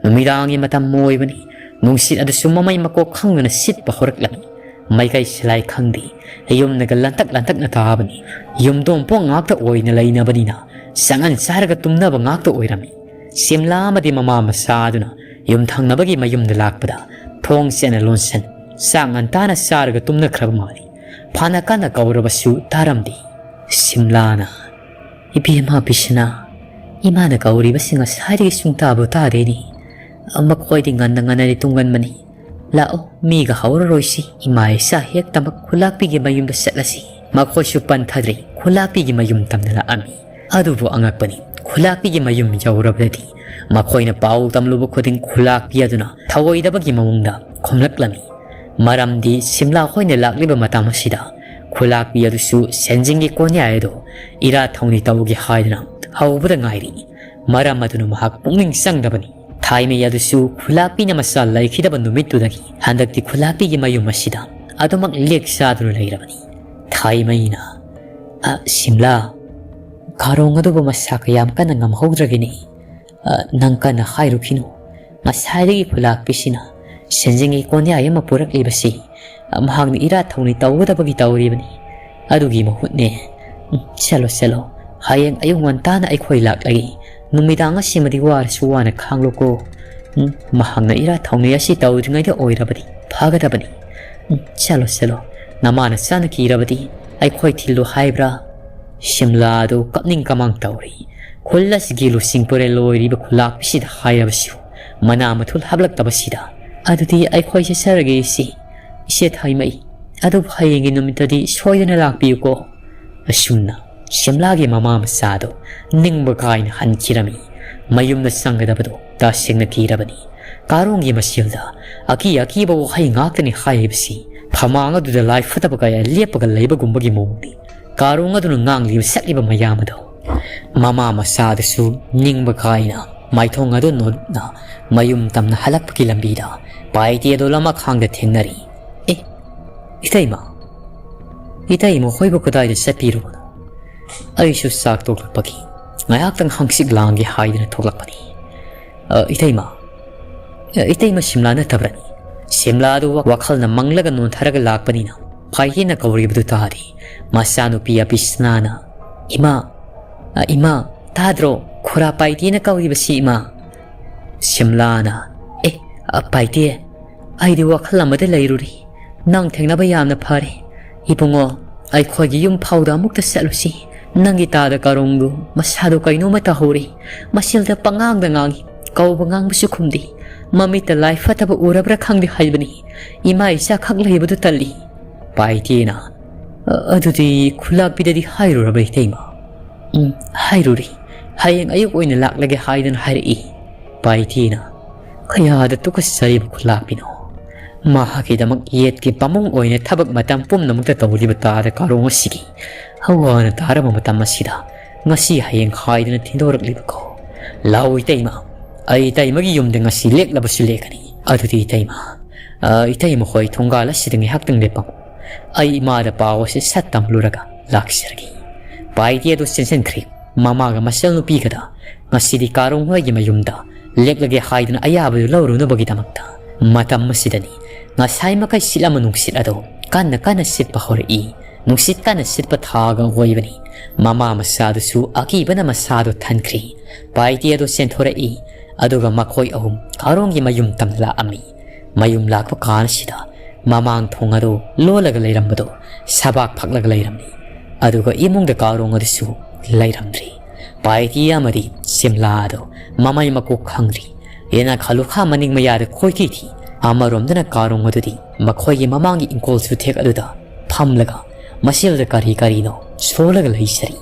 ꯅꯨꯃꯤꯗꯥꯡꯒꯤ ꯃꯇꯝ ꯑꯣꯏꯕꯅꯤ꯫ ꯅꯨꯡꯁꯤꯠ ꯑꯗꯨꯁꯨ ꯃꯃꯩ ꯃꯀꯣꯛ ꯈꯪꯗꯅ ꯁꯤꯠꯄ ꯍꯧꯔꯛꯂꯝꯃꯤ꯫ ꯃꯩꯀꯩ ꯁꯤꯂꯥꯏ ꯈꯪꯗꯦ, ꯌꯨꯝꯅꯒ ꯂꯟꯇꯛ ꯂꯟꯇꯛꯅ ꯇꯥꯕꯅꯤ꯫ ꯌꯨꯝꯗꯣꯡ ꯄꯣꯡ ꯉꯥꯛꯇ ꯑꯣꯏꯅ ꯂꯩꯅꯕꯅꯤꯅ ꯆꯉꯟ ꯆꯥꯔꯒ ꯇꯨꯝꯅꯕ ꯉꯥꯛꯇ ꯑꯣꯏꯔꯝꯃꯤ꯫ ꯁꯤꯝꯂꯥ ꯑꯃꯗꯤ ꯃꯃꯥ ꯃꯆꯥ ꯑꯗꯨꯅ ꯌꯨꯝꯊꯪꯅꯕꯒꯤ ꯃꯌꯨꯝꯗ ꯂꯥꯛꯄꯗ ꯊꯣꯡ ꯆꯦꯠꯅ ꯂꯣꯟꯁꯤꯟ ꯆꯥꯛ ꯉꯟꯇꯥꯅ ꯆꯥꯔꯒ ꯇꯨꯝꯅꯈ꯭ꯔꯕ ꯃꯥꯜꯂꯤ꯫ ꯐꯅ ꯀꯟꯅ ꯀꯧꯔꯕꯁꯨ ꯇꯥꯔꯝꯗꯦ꯫ ꯁꯤꯝꯂꯥꯅ, "ꯏꯕꯦꯝꯃ ꯕꯤꯁꯅꯥ, ꯏꯃꯥꯅ ꯀꯧꯔꯤꯕꯁꯤ ꯉꯁꯥꯏꯗꯒꯤ ꯁꯨꯡꯇꯥꯕꯨ ꯇꯥꯗꯦꯅꯦ꯫ ꯃꯈꯣꯏꯗꯤ ꯉꯟꯅ ꯉꯟꯅꯗꯤ ꯇꯨꯝꯒꯟꯕꯅꯤ꯫ ꯂꯥꯛꯑꯣ, ꯃꯤꯒ ꯍꯧꯔꯔꯣꯏꯁꯤ, ꯏꯃꯥ ꯏꯆꯥ ꯍꯦꯛꯇꯃꯛ ꯈꯨꯂꯥꯛꯄꯤꯒꯤ ꯃꯌꯨꯝꯗ ꯆꯠꯂꯁꯤ꯫" ꯃꯈꯣꯏꯁꯨ ꯄꯟꯊꯗ꯭ꯔꯤ ꯈꯨꯂꯥꯛꯄꯤꯒꯤ ꯃꯌꯨꯝ ꯇꯝꯅ ꯂꯥꯛꯑꯝꯃꯤ꯫ ꯑꯗꯨꯕꯨ ꯑꯉꯛꯄꯅꯤ, ꯈꯨꯂꯥꯛꯄꯤꯒꯤ ꯃꯌꯨꯝ ꯌꯧꯔꯕꯗꯗꯤ ꯃꯈꯣꯏꯅ ꯄꯥꯎ ꯇꯝꯂꯨꯕ ꯈꯨꯗꯤꯡ ꯈꯨꯂꯥꯛꯄꯤ ꯑꯗꯨꯅ ꯊꯧꯑꯣꯏꯗꯕꯒꯤ ꯃꯑꯣꯡꯗ ꯈꯨꯝꯂꯛꯂꯝꯃꯤ꯫ ꯃꯔꯝꯗꯤ ꯁꯤꯝꯂꯥ ꯍꯣꯏꯅ ꯂꯥꯛꯂꯤꯕ ꯃꯇꯝ ꯑꯁꯤꯗ ꯈꯨꯂꯥꯛꯄꯤ ꯑꯗꯨꯁꯨ ꯁꯦꯟꯖꯤꯡꯒꯤ ꯀꯣꯟꯌꯥꯏ ꯑꯗꯨ ꯏꯔꯥꯠ ꯊꯧꯅꯤ ꯇꯧꯒꯦ ꯍꯥꯏꯗꯨꯅ ꯍꯧꯕꯗ ꯉꯥꯏꯔꯤ꯫ ꯃꯔꯝ ꯑꯗꯨꯅ ꯃꯍꯥꯛ ꯄꯨꯛꯅꯤꯡ ꯆꯪꯗꯕꯅꯤ꯫ ꯊꯥꯏꯃꯩ ꯑꯗꯨꯁꯨ ꯈꯨꯂꯥꯛꯄꯤꯅ ꯃꯆꯥ ꯂꯩꯈꯤꯗꯕ ꯅꯨꯃꯤꯠꯇꯨꯗꯒꯤ ꯍꯟꯗꯛꯇꯤ ꯈꯨꯂꯥꯛꯄꯤꯒꯤ ꯃꯌꯨꯝ ꯑꯁꯤꯗ ꯑꯗꯨꯃꯛ ꯂꯦꯛ ꯆꯥꯗꯨꯅ ꯂꯩꯔꯕꯅꯤ꯫ ꯊꯥꯏꯃꯩꯅ, "ꯑ, ꯁꯤꯝꯂꯥ, ꯀꯥꯔꯣꯡ ꯑꯗꯨꯕꯨ ꯃꯁꯥ ꯀꯌꯥꯝ ꯀꯟꯅ ꯉꯝꯍꯧꯗ꯭ꯔꯒꯦꯅꯦ꯫ ꯑ, ꯅꯪ ꯀꯟꯅ ꯍꯥꯏꯔꯨꯈꯤꯅꯨ꯫ ꯉꯁꯥꯏꯗꯒꯤ ꯈꯨꯂꯥꯛꯄꯤꯁꯤꯅ ꯁꯦꯟꯖꯦꯡꯒꯤ ꯀꯣꯟꯌꯥꯏ ꯑꯃ ꯄꯨꯔꯛꯂꯤꯕꯁꯤ ꯃꯍꯥꯛꯅ ꯏꯔꯥꯠ ꯊꯧꯅꯤ ꯇꯧꯒꯗꯕꯒꯤ ꯇꯧꯔꯤꯕꯅꯤ꯫ ꯑꯗꯨꯒꯤ ꯃꯍꯨꯠꯅꯦ꯫ ꯎꯝ, ꯆꯠꯂꯣ, ꯆꯠꯂꯣ꯫ ꯍꯌꯦꯡ ꯑꯌꯨꯛ ꯉꯟꯇꯥꯅ ꯑꯩꯈꯣꯏ ꯂꯥꯛꯂꯒꯦ꯫ ꯅꯨꯃꯤꯗꯥꯡ ꯑꯁꯤꯃꯗꯤ ꯋꯥꯔꯁꯨ ꯋꯥꯅ ꯈꯥꯡꯂꯣꯀꯣ꯫ ꯎꯝ, ꯃꯍꯥꯛꯅ ꯏꯔꯥꯠ ꯊꯧꯅꯤ ꯑꯁꯤ ꯇꯧꯗ꯭ꯔꯤꯉꯩꯗ ꯑꯣꯏꯔꯕꯗꯤ ꯐꯒꯗꯕꯅꯤ꯫ ꯎꯝ, ꯆꯠꯂꯣ, ꯆꯠꯂꯣ꯫ ꯅꯃꯥꯅ ꯆꯥꯅ ꯀꯤꯔꯕꯗꯤ ꯑꯩꯈꯣꯏ ꯊꯤꯜꯂꯨ ꯍꯥꯏꯕ꯭ꯔꯥ?" ꯁꯤꯝꯂꯥ ꯑꯗꯨ ꯀꯞꯅꯤꯡ ꯀꯃꯥꯡ ꯇꯧꯔꯤ꯫ ꯈꯨꯜ ꯑꯁꯤꯒꯤ ꯂꯨꯆꯤꯡ ꯄꯨꯔꯦꯜ ꯑꯣꯏꯔꯤꯕ ꯈꯨꯂꯥꯛꯄꯤꯁꯤꯗ ꯍꯥꯏꯔꯕꯁꯨ ꯃꯅꯥ ꯃꯊꯨꯜ ꯍꯥꯞꯂꯛꯇꯕꯁꯤꯗ, "ꯑꯗꯨꯗꯤ ꯑꯩꯈꯣꯏ ꯆꯠꯆꯔꯒꯦ, ꯏꯆꯦ꯫ ꯏꯆꯦ ꯊꯥꯏꯃꯩ, ꯑꯗꯨꯕꯨ ꯍꯌꯦꯡꯒꯤ ꯅꯨꯃꯤꯠꯇꯗꯤ ꯁꯣꯏꯗꯅ ꯂꯥꯛꯄꯤꯌꯨꯀꯣ"꯫ ꯑꯁꯨꯝꯅ ꯁꯤꯝꯂꯥꯒꯤ ꯃꯃꯥ ꯃꯆꯥꯗꯨ ꯅꯤꯡꯕ ꯀꯥꯏꯅ ꯍꯟꯈꯤꯔꯝꯃꯤ꯫ ꯃꯌꯨꯝꯗ ꯆꯪꯒꯗꯕꯗꯨ ꯇꯁꯦꯡꯅ ꯀꯤꯔꯕꯅꯤ꯫ ꯀꯥꯔꯣꯡꯒꯤ ꯃꯁꯦꯜꯗ ꯑꯀꯤ ꯑꯀꯤꯕ ꯋꯥꯍꯩ ꯉꯥꯛꯇꯅꯤ ꯍꯥꯏꯔꯤꯕꯁꯤ꯫ ꯐꯃꯥꯡ ꯑꯗꯨꯗ ꯂꯥꯏ ꯐꯠꯇꯕ ꯀꯌꯥ ꯂꯦꯞꯄꯒ ꯂꯩꯕꯒꯨꯝꯕꯒꯤ ꯃꯑꯣꯡꯅꯤ꯫ ꯀꯥꯔꯣꯡ ꯑꯗꯨꯅ ꯉꯥꯡꯂꯤꯕ ꯁꯛꯂꯤꯕ ꯃꯌꯥꯝ ꯑꯗꯣ꯫ ꯃꯃꯥ ꯃꯆꯥꯗꯨꯁꯨ ꯅꯤꯡꯕ ꯀꯥꯏꯅ ꯃꯥꯏꯊꯣꯡ ꯑꯗꯨ ꯅꯣꯠꯅ ꯃꯌꯨꯝ ꯇꯝꯅ ꯍꯜꯂꯛꯄꯒꯤ ꯂꯝꯕꯤꯗ ꯄꯥꯏꯇꯦ ꯑꯗꯣ ꯂꯃꯈꯥꯡꯗ ꯊꯦꯡꯅꯔꯤ꯫ "ꯑꯦ, ꯏꯇꯩꯃ, ꯏꯇꯩꯃ ꯍꯣꯏꯕꯨ ꯀꯗꯥꯏꯗ ꯆꯠꯄꯤꯔꯨꯕꯅꯣ? ꯑꯩꯁꯨ ꯆꯥꯛ ꯇꯣꯛꯂꯛꯄꯒꯤ ꯉꯥꯏꯍꯥꯛꯇꯪ ꯍꯪꯆꯤꯠ ꯂꯥꯡꯒꯦ ꯍꯥꯏꯗꯨꯅ ꯊꯣꯛꯂꯛꯄꯅꯤ"꯫ "ꯑ, ꯏꯇꯩꯃ, ꯑ, ꯏꯇꯩꯃ ꯁꯤꯝꯂꯥ ꯅꯠꯇꯕ꯭ꯔꯅꯤ?" ꯁꯤꯝꯂꯥ ꯑꯗꯨ ꯋꯥ-, ꯋꯥꯈꯜꯅ ꯃꯪꯂꯒ ꯅꯣꯟꯊꯔꯒ ꯂꯥꯛꯄꯅꯤꯅ ꯄꯥꯏꯇꯦꯅ ꯀꯧꯔꯤꯕꯗꯨ ꯇꯥꯔꯤ꯫ ꯃꯆꯥꯅꯨꯄꯤ ꯑꯄꯤꯁꯅꯥꯅ, "ꯏꯃꯥ, ꯑ, ꯏꯃꯥ, ꯇꯥꯗ꯭ꯔꯣ? ꯈꯨꯔꯥ ꯄꯥꯏꯇꯦꯅ ꯀꯧꯔꯤꯕꯁꯤ, ꯏꯃꯥ!" ꯁꯤꯝꯂꯥꯅ, "ꯑꯦ, ꯑ, ꯄꯥꯏꯇꯦ, ꯑꯩꯗꯤ ꯋꯥꯈꯜ ꯑꯃꯗ ꯂꯩꯔꯨꯔꯤ꯫ ꯅꯪ ꯊꯦꯡꯅꯕ ꯌꯥꯝꯅ ꯐꯔꯦ꯫ ꯏꯕꯨꯡꯉꯣ, ꯑꯩꯈꯣꯏꯒꯤ ꯌꯨꯝ ꯐꯥꯎꯗ ꯑꯃꯨꯛꯇ ꯆꯠꯂꯨꯁꯤ꯫ ꯅꯪꯒꯤ ꯇꯥꯗ ꯀꯥꯔꯣꯡꯗꯨ ꯃꯁꯥꯗꯨ ꯀꯩꯅꯣꯝꯃ ꯇꯧꯍꯧꯔꯦ꯫ ꯃꯁꯤꯜꯗ ꯄꯉꯥꯡꯗ ꯉꯥꯡꯏ, ꯀꯧꯕ ꯉꯥꯡꯕꯁꯨ ꯈꯨꯝꯗꯦ꯫ ꯃꯃꯤꯠꯇ ꯂꯥꯏ ꯐꯠꯇꯕ ꯎꯔꯕ꯭ꯔꯥ ꯈꯪꯗꯦ ꯍꯥꯏꯕꯅꯤ꯫ ꯏꯃꯥ ꯏꯆꯥ ꯈꯛ ꯂꯩꯕꯗꯨ ꯇꯜꯂꯤ"꯫ ꯄꯥꯏꯇꯦꯅ, "ꯑ-, ꯑꯗꯨꯗꯤ ꯈꯨꯂꯥꯛꯄꯤꯗꯗꯤ ꯍꯥꯏꯔꯨꯔꯕ, ꯏꯇꯩꯃ?" "ꯎꯝ, ꯍꯥꯏꯔꯨꯔꯦ꯫ ꯍꯌꯦꯡ ꯑꯌꯨꯛ ꯑꯣꯏꯅ ꯂꯥꯛꯂꯒꯦ ꯍꯥꯏꯗꯨꯅ ꯍꯥꯏꯔꯛꯏ ꯄꯥꯏꯇꯤꯅ꯫ ꯀꯌꯥꯗ ꯇꯨꯀꯠꯆꯔꯤꯕ ꯈꯨꯂꯥꯛꯄꯤꯅꯣ! ꯃꯍꯥꯛꯀꯤꯗꯃꯛ ꯌꯦꯠꯀꯤ ꯄꯥꯃꯨꯡ ꯑꯣꯏꯅ ꯊꯕꯛ ꯃꯇꯝ ꯄꯨꯝꯅꯃꯛꯇ ꯇꯧꯔꯤꯕ ꯇꯥꯗ ꯀꯥꯔꯣꯡ ꯑꯁꯤꯒꯤ ꯑꯋꯥꯅ ꯇꯥꯔꯕ ꯃꯇꯝ ꯑꯁꯤꯗ ꯉꯁꯤ ꯍꯌꯦꯡ ꯍꯥꯏꯗꯨꯅ ꯊꯤꯟꯗꯣꯔꯛꯂꯤꯕꯀꯣ? ꯂꯥꯛꯎ ꯏꯇꯩꯃ, ꯑꯩ ꯏꯇꯩꯃꯒꯤ ꯌꯨꯝꯗ ꯉꯁꯤ ꯂꯦꯛꯂꯕꯁꯨ ꯂꯦꯛꯀꯅꯤ꯫ ꯑꯗꯨꯗꯤ ꯏꯇꯩꯃ, ꯑ, ꯏꯇꯩꯃ ꯍꯣꯏ ꯊꯣꯡꯒꯥꯜ ꯑꯁꯤꯗ ꯉꯥꯏꯍꯥꯛꯇꯪ ꯂꯦꯞꯄꯝꯃꯨ꯫ ꯑꯩ ꯏꯃꯥꯗ ꯄꯥꯎ ꯑꯁꯤ ꯁꯠ ꯇꯝꯂꯨꯔꯒ ꯂꯥꯛꯆꯔꯒꯦ꯫" ꯄꯥꯏꯇꯤ ꯑꯗꯨ ꯆꯦꯟꯁꯤꯟꯈ꯭ꯔꯦ꯫ ꯃꯃꯥꯒ ꯃꯆꯜꯅꯨꯄꯤꯒꯗ ꯉꯁꯤꯗꯤ ꯀꯥꯔꯣꯡ ꯍꯣꯏꯒꯤ ꯃꯌꯨꯝꯗ ꯂꯦꯛꯂꯒꯦ ꯍꯥꯏꯗꯨꯅ ꯑꯌꯥꯕꯗꯨ ꯂꯧꯔꯨꯅꯕꯒꯤꯗꯃꯛꯇ꯫ ꯃꯇꯝ ꯑꯁꯤꯗꯅꯤ ꯉꯁꯥꯏ ꯃꯈꯩ ꯁꯤꯠꯂꯝꯕ ꯅꯨꯡꯁꯤꯠ ꯑꯗꯣ ꯀꯟꯅ ꯀꯟꯅ ꯁꯤꯠꯄ ꯍꯧꯔꯛꯏ꯫ ꯅꯨꯡꯁꯤꯠ ꯀꯟꯅ ꯁꯤꯠꯄ ꯊꯥꯒ ꯑꯣꯏꯕꯅꯤ꯫ ꯃꯃꯥ ꯃꯆꯥꯗꯨꯁꯨ ꯑꯀꯤꯕꯅ ꯃꯁꯥꯗꯣ ꯊꯟꯈ꯭ꯔꯦ꯫ ꯄꯥꯏꯇꯤ ꯑꯗꯣ ꯆꯦꯟꯊꯣꯔꯛꯏ꯫ ꯑꯗꯨꯒ ꯃꯈꯣꯏ ꯑꯍꯨꯝ ꯀꯥꯔꯣꯡꯒꯤ ꯃꯌꯨꯝ ꯇꯝꯅ ꯂꯥꯛꯑꯝꯃꯤ꯫ ꯃꯌꯨꯝ ꯂꯥꯛꯄ ꯀꯥꯟꯁꯤꯗ ꯃꯃꯥꯡ ꯊꯣꯡ ꯑꯗꯨ ꯂꯣꯜꯂꯒ ꯂꯩꯔꯝꯕꯗꯣ ꯁꯕꯥꯛ ꯐꯛꯂꯒ ꯂꯩꯔꯝꯃꯤ꯫ ꯑꯗꯨꯒ ꯏꯃꯨꯡꯗ ꯀꯥꯔꯣꯡ ꯑꯗꯨꯁꯨ ꯂꯩꯔꯝꯗ꯭ꯔꯤ꯫ ꯄꯥꯏꯇꯤ ꯑꯃꯗꯤ ꯁꯤꯝꯂꯥ ꯑꯗꯨ ꯃꯃꯩ ꯃꯀꯣꯛ ꯈꯪꯗ꯭ꯔꯤ꯫ ꯌꯦꯅꯈꯥ ꯂꯨꯈꯥ ꯃꯅꯤꯡ ꯃꯌꯥꯗ ꯈꯣꯏꯊꯤ ꯊꯤ꯫ ꯑꯃꯔꯣꯝꯗꯅ ꯀꯥꯔꯣꯡ ꯑꯗꯨꯗꯤ ꯃꯈꯣꯏꯒꯤ ꯃꯃꯥꯡꯒꯤ ꯏꯪꯀꯣꯜ ꯆꯨꯊꯦꯛ ꯑꯗꯨꯗ ꯐꯝꯂꯒ ꯃꯁꯤꯗ ꯀꯔꯤ ꯀꯔꯤꯅꯣ ꯁꯣꯜꯂꯒ ꯂꯩꯖꯔꯤ꯫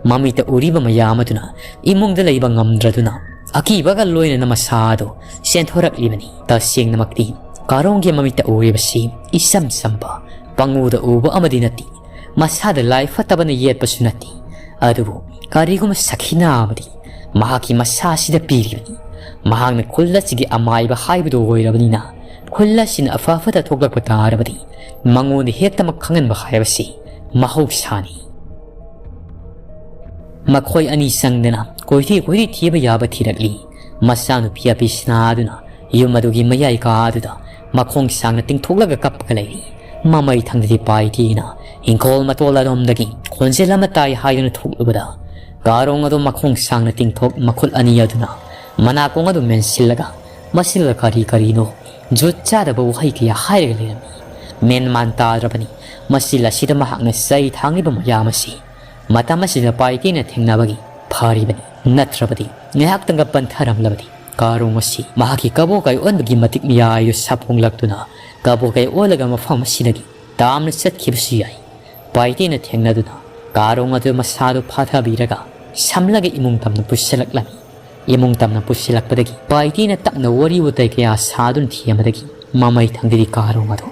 ꯃꯃꯤꯠꯇ ꯎꯔꯤꯕ ꯃꯌꯥꯝ ꯑꯗꯨꯅ ꯏꯃꯨꯡꯗ ꯂꯩꯕ ꯉꯝꯗ꯭ꯔꯗꯨꯅ ꯑꯀꯤꯕꯒ ꯂꯣꯏꯅꯅ ꯃꯁꯥ ꯑꯗꯨ ꯆꯦꯟꯊꯣꯔꯛꯂꯤꯕꯅꯤ꯫ ꯇꯁꯦꯡꯅꯃꯛꯇꯤ ꯀꯥꯔꯣꯡꯒꯤ ꯃꯃꯤꯠꯇ ꯎꯔꯤꯕꯁꯤ ꯏꯆꯝ ꯆꯝꯕ ꯄꯪꯎꯗ ꯎꯕ ꯑꯃꯗꯤ ꯅꯠꯇꯦ꯫ ꯃꯁꯥꯗ ꯂꯥꯏ ꯐꯠꯇꯕꯅ ꯌꯦꯠꯄꯁꯨ ꯅꯠꯇꯦ꯫ ꯑꯗꯨꯕꯨ ꯀꯔꯤꯒꯨꯝꯕ ꯁꯈꯤꯅꯥ ꯑꯃꯗꯤ ꯃꯍꯥꯛꯀꯤ ꯃꯁꯥꯁꯤꯗ ꯄꯤꯔꯤꯕꯅꯤ꯫ ꯃꯍꯥꯛꯅ ꯈꯨꯜ ꯑꯁꯤꯒꯤ ꯑꯃꯥꯏꯕ ꯍꯥꯏꯕꯗꯨ ꯑꯣꯏꯔꯕꯅꯤꯅ ꯈꯨꯜ ꯑꯁꯤꯅ ꯑꯐ ꯐꯠꯇ ꯊꯣꯛꯂꯛꯄ ꯇꯥꯔꯕꯗꯤ ꯃꯉꯣꯟꯗ ꯍꯦꯛꯇꯃꯛ ꯈꯪꯍꯟꯕ ꯍꯥꯏꯕꯁꯤ ꯃꯍꯧꯁꯥꯅꯤ꯫ ꯃꯈꯣꯏ ꯑꯅꯤ ꯆꯪꯗꯅ ꯀꯣꯏꯊꯤ ꯀꯣꯏꯊꯤ ꯊꯤꯕ ꯌꯥꯕ ꯊꯤꯔꯛꯂꯤ꯫ ꯃꯆꯥꯅꯨꯄꯤ ꯑꯄꯤꯁꯅꯥ ꯑꯗꯨꯅ ꯌꯨꯝ ꯑꯗꯨꯒꯤ ꯃꯌꯥꯏ ꯀꯥ ꯑꯗꯨꯗ ꯃꯈꯣꯡ ꯁꯥꯡꯅ ꯇꯤꯡꯊꯣꯛꯂꯒ ꯀꯞꯄꯒ ꯂꯩꯔꯤ꯫ ꯃꯃꯩ ꯊꯪꯗꯗꯤ ꯄꯥꯏꯇꯤꯅ ꯏꯪꯈꯣꯜ ꯃꯇꯣꯜ ꯑꯗꯣꯝꯗꯒꯤ ꯈꯣꯟꯖꯦꯜ ꯑꯃ ꯇꯥꯏ ꯍꯥꯏꯗꯨꯅ ꯊꯣꯛꯂꯨꯕꯗ ꯀꯥꯔꯣꯡ ꯑꯗꯨ ꯃꯈꯣꯡ ꯁꯥꯡꯅ ꯇꯤꯡꯊꯣꯛ ꯃꯈꯨꯠ ꯑꯅꯤ ꯑꯗꯨꯅ ꯃꯅꯥꯀꯣꯡ ꯑꯗꯨ ꯃꯦꯟꯁꯤꯜꯂꯒ ꯃꯁꯤꯗ ꯀꯔꯤ ꯀꯔꯤꯅꯣ ꯖꯨꯠ ꯆꯥꯗꯕ ꯋꯥꯍꯩ ꯀꯌꯥ ꯍꯥꯏꯔꯒ ꯂꯩꯔꯝꯃꯤ꯫ ꯃꯦꯟ ꯃꯥꯟ ꯇꯥꯗ꯭ꯔꯕꯅꯤ꯫ ꯃꯁꯤ ꯑꯁꯤꯗ ꯃꯍꯥꯛꯅ ꯆꯩ ꯊꯥꯡꯂꯤꯕ ꯃꯌꯥꯝ ꯑꯁꯤ ꯃꯇꯝ ꯑꯁꯤꯗ ꯄꯥꯏꯇꯦꯅ ꯊꯦꯡꯅꯕꯒꯤ ꯐꯔꯤꯕꯅꯤ꯫ ꯅꯠꯇ꯭ꯔꯕꯗꯤ ꯉꯥꯏꯍꯥꯛꯇꯪꯒ ꯄꯟꯊꯔꯝꯂꯕꯗꯤ ꯀꯥꯔꯣꯡ ꯑꯁꯤ ꯃꯍꯥꯛꯀꯤ ꯀꯕꯣꯀꯥꯏ ꯑꯣꯟꯕꯒꯤ ꯃꯇꯤꯛ ꯃꯌꯥꯏꯗꯨ ꯁꯥꯐꯣꯡꯂꯛꯇꯨꯅ ꯀꯕꯣꯀꯥꯏ ꯑꯣꯜꯂꯒ ꯃꯐꯝ ꯑꯁꯤꯗꯒꯤ ꯇꯥꯝꯅ ꯆꯠꯈꯤꯕꯁꯨ ꯌꯥꯏ꯫ ꯄꯥꯏꯇꯦꯅ ꯊꯦꯡꯅꯗꯨꯅ ꯀꯥꯔꯣꯡ ꯑꯗꯨ ꯃꯁꯥꯗꯨ ꯐꯥꯊꯕꯤꯔꯒ ꯁꯝꯂꯒ ꯏꯃꯨꯡ ꯇꯝꯅ ꯄꯨꯁꯤꯜꯂꯛꯂꯝꯃꯤ꯫ ꯏꯃꯨꯡ ꯇꯝꯅ ꯄꯨꯁꯤꯜꯂꯛꯄꯗꯒꯤ ꯄꯥꯏꯇꯦꯅ ꯇꯞꯅ ꯋꯥꯔꯤ ꯋꯥꯇꯥꯏ ꯀꯌꯥ ꯁꯥꯗꯨꯅ ꯊꯦꯝꯕꯗꯒꯤ ꯃꯃꯩ ꯊꯪꯗꯗꯤ ꯀꯥꯔꯣꯡ ꯑꯗꯨ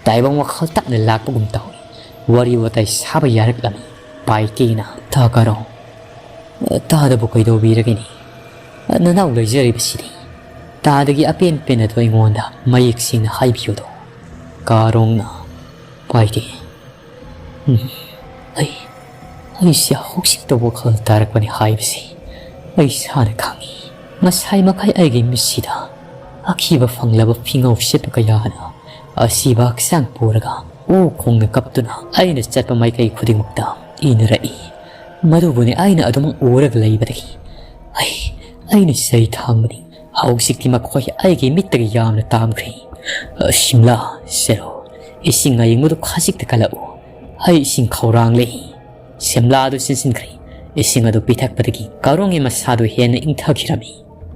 ꯇꯥꯏꯕꯪ ꯋꯥꯈꯜ ꯇꯞꯅ ꯂꯥꯛꯄꯒꯨꯝ ꯇꯧꯏ꯫ ꯋꯥꯔꯤ ꯋꯥꯇꯥꯏ ꯁꯥꯕ ꯌꯥꯔꯛꯂꯝꯃꯤ꯫ ꯄꯥꯏꯇꯦꯅ, "ꯇꯥ ꯀꯥꯔꯣꯡ, ꯇꯥꯗꯕꯨ ꯀꯩꯗꯧꯕꯤꯔꯒꯅꯤ? ꯅꯅꯥꯎ ꯂꯩꯖꯔꯤꯕꯁꯤꯗꯤ꯫ ꯇꯥꯗꯒꯤ ꯑꯄꯦꯟ ꯄꯦꯟꯅꯗꯣ ꯑꯩꯉꯣꯟꯗ ꯃꯌꯦꯛ ꯁꯦꯡꯅ ꯍꯥꯏꯕꯤꯌꯨꯗꯣ꯫" ꯀꯥꯔꯣꯡꯅ, "ꯄꯥꯏꯇꯦ, ꯎꯝ, ꯑꯩ, ꯑꯩꯁꯦ ꯍꯧꯖꯤꯛꯇ ꯋꯥꯈꯜ ꯇꯥꯔꯛꯄꯅꯤ ꯍꯥꯏꯕꯁꯤ ꯑꯩ ꯏꯁꯥꯅ ꯈꯪꯏ꯫ ꯉꯁꯥꯏ ꯃꯈꯩ ꯑꯩꯒꯤ ꯃꯤꯠꯁꯤꯗ ꯑꯀꯤꯕ ꯐꯪꯂꯕ ꯐꯤꯉꯧ ꯁꯦꯠꯄ ꯀꯌꯥꯅ ꯑꯁꯤꯕ ꯍꯛꯆꯥꯡ ꯄꯨꯔꯒ ꯎ ꯈꯣꯡꯅ ꯀꯞꯇꯨꯅ ꯑꯩꯅ ꯆꯠꯄ ꯃꯥꯏꯀꯩ ꯈꯨꯗꯤꯡꯃꯛꯇ ꯏꯅꯔꯛꯏ꯫ ꯃꯗꯨꯕꯨꯅꯤ ꯑꯩꯅ ꯑꯗꯨꯃꯛ ꯎꯔꯒ ꯂꯩꯕꯗꯒꯤ ꯑꯩ, ꯑꯩꯅ ꯆꯩ ꯊꯥꯡꯕꯅꯤ꯫ ꯍꯧꯖꯤꯛꯇꯤ ꯃꯈꯣꯏ ꯑꯩꯒꯤ ꯃꯤꯠꯇꯒꯤ ꯌꯥꯝꯅ ꯇꯥꯝꯈ꯭ꯔꯦ꯫ ꯑ, ꯁꯤꯝꯂꯥ, ꯁꯦꯔꯣ, ꯏꯁꯤꯡ ꯑꯌꯤꯡꯕꯗꯨ ꯈꯖꯤꯛꯇ ꯀꯜꯂꯛꯎ꯫ ꯑꯩ ꯏꯁꯤꯡ ꯈꯧꯔꯥꯡꯂꯦ꯫" ꯁꯤꯝꯂꯥ ꯑꯗꯨ ꯆꯤꯟꯁꯤꯟꯈ꯭ꯔꯦ꯫ ꯏꯁꯤꯡ ꯑꯗꯨ ꯄꯤꯊꯛꯄꯗꯒꯤ ꯀꯥꯔꯣꯡꯒꯤ ꯃꯁꯥꯗꯨ ꯍꯦꯟꯅ ꯏꯪꯊꯈꯤꯔꯝꯃꯤ꯫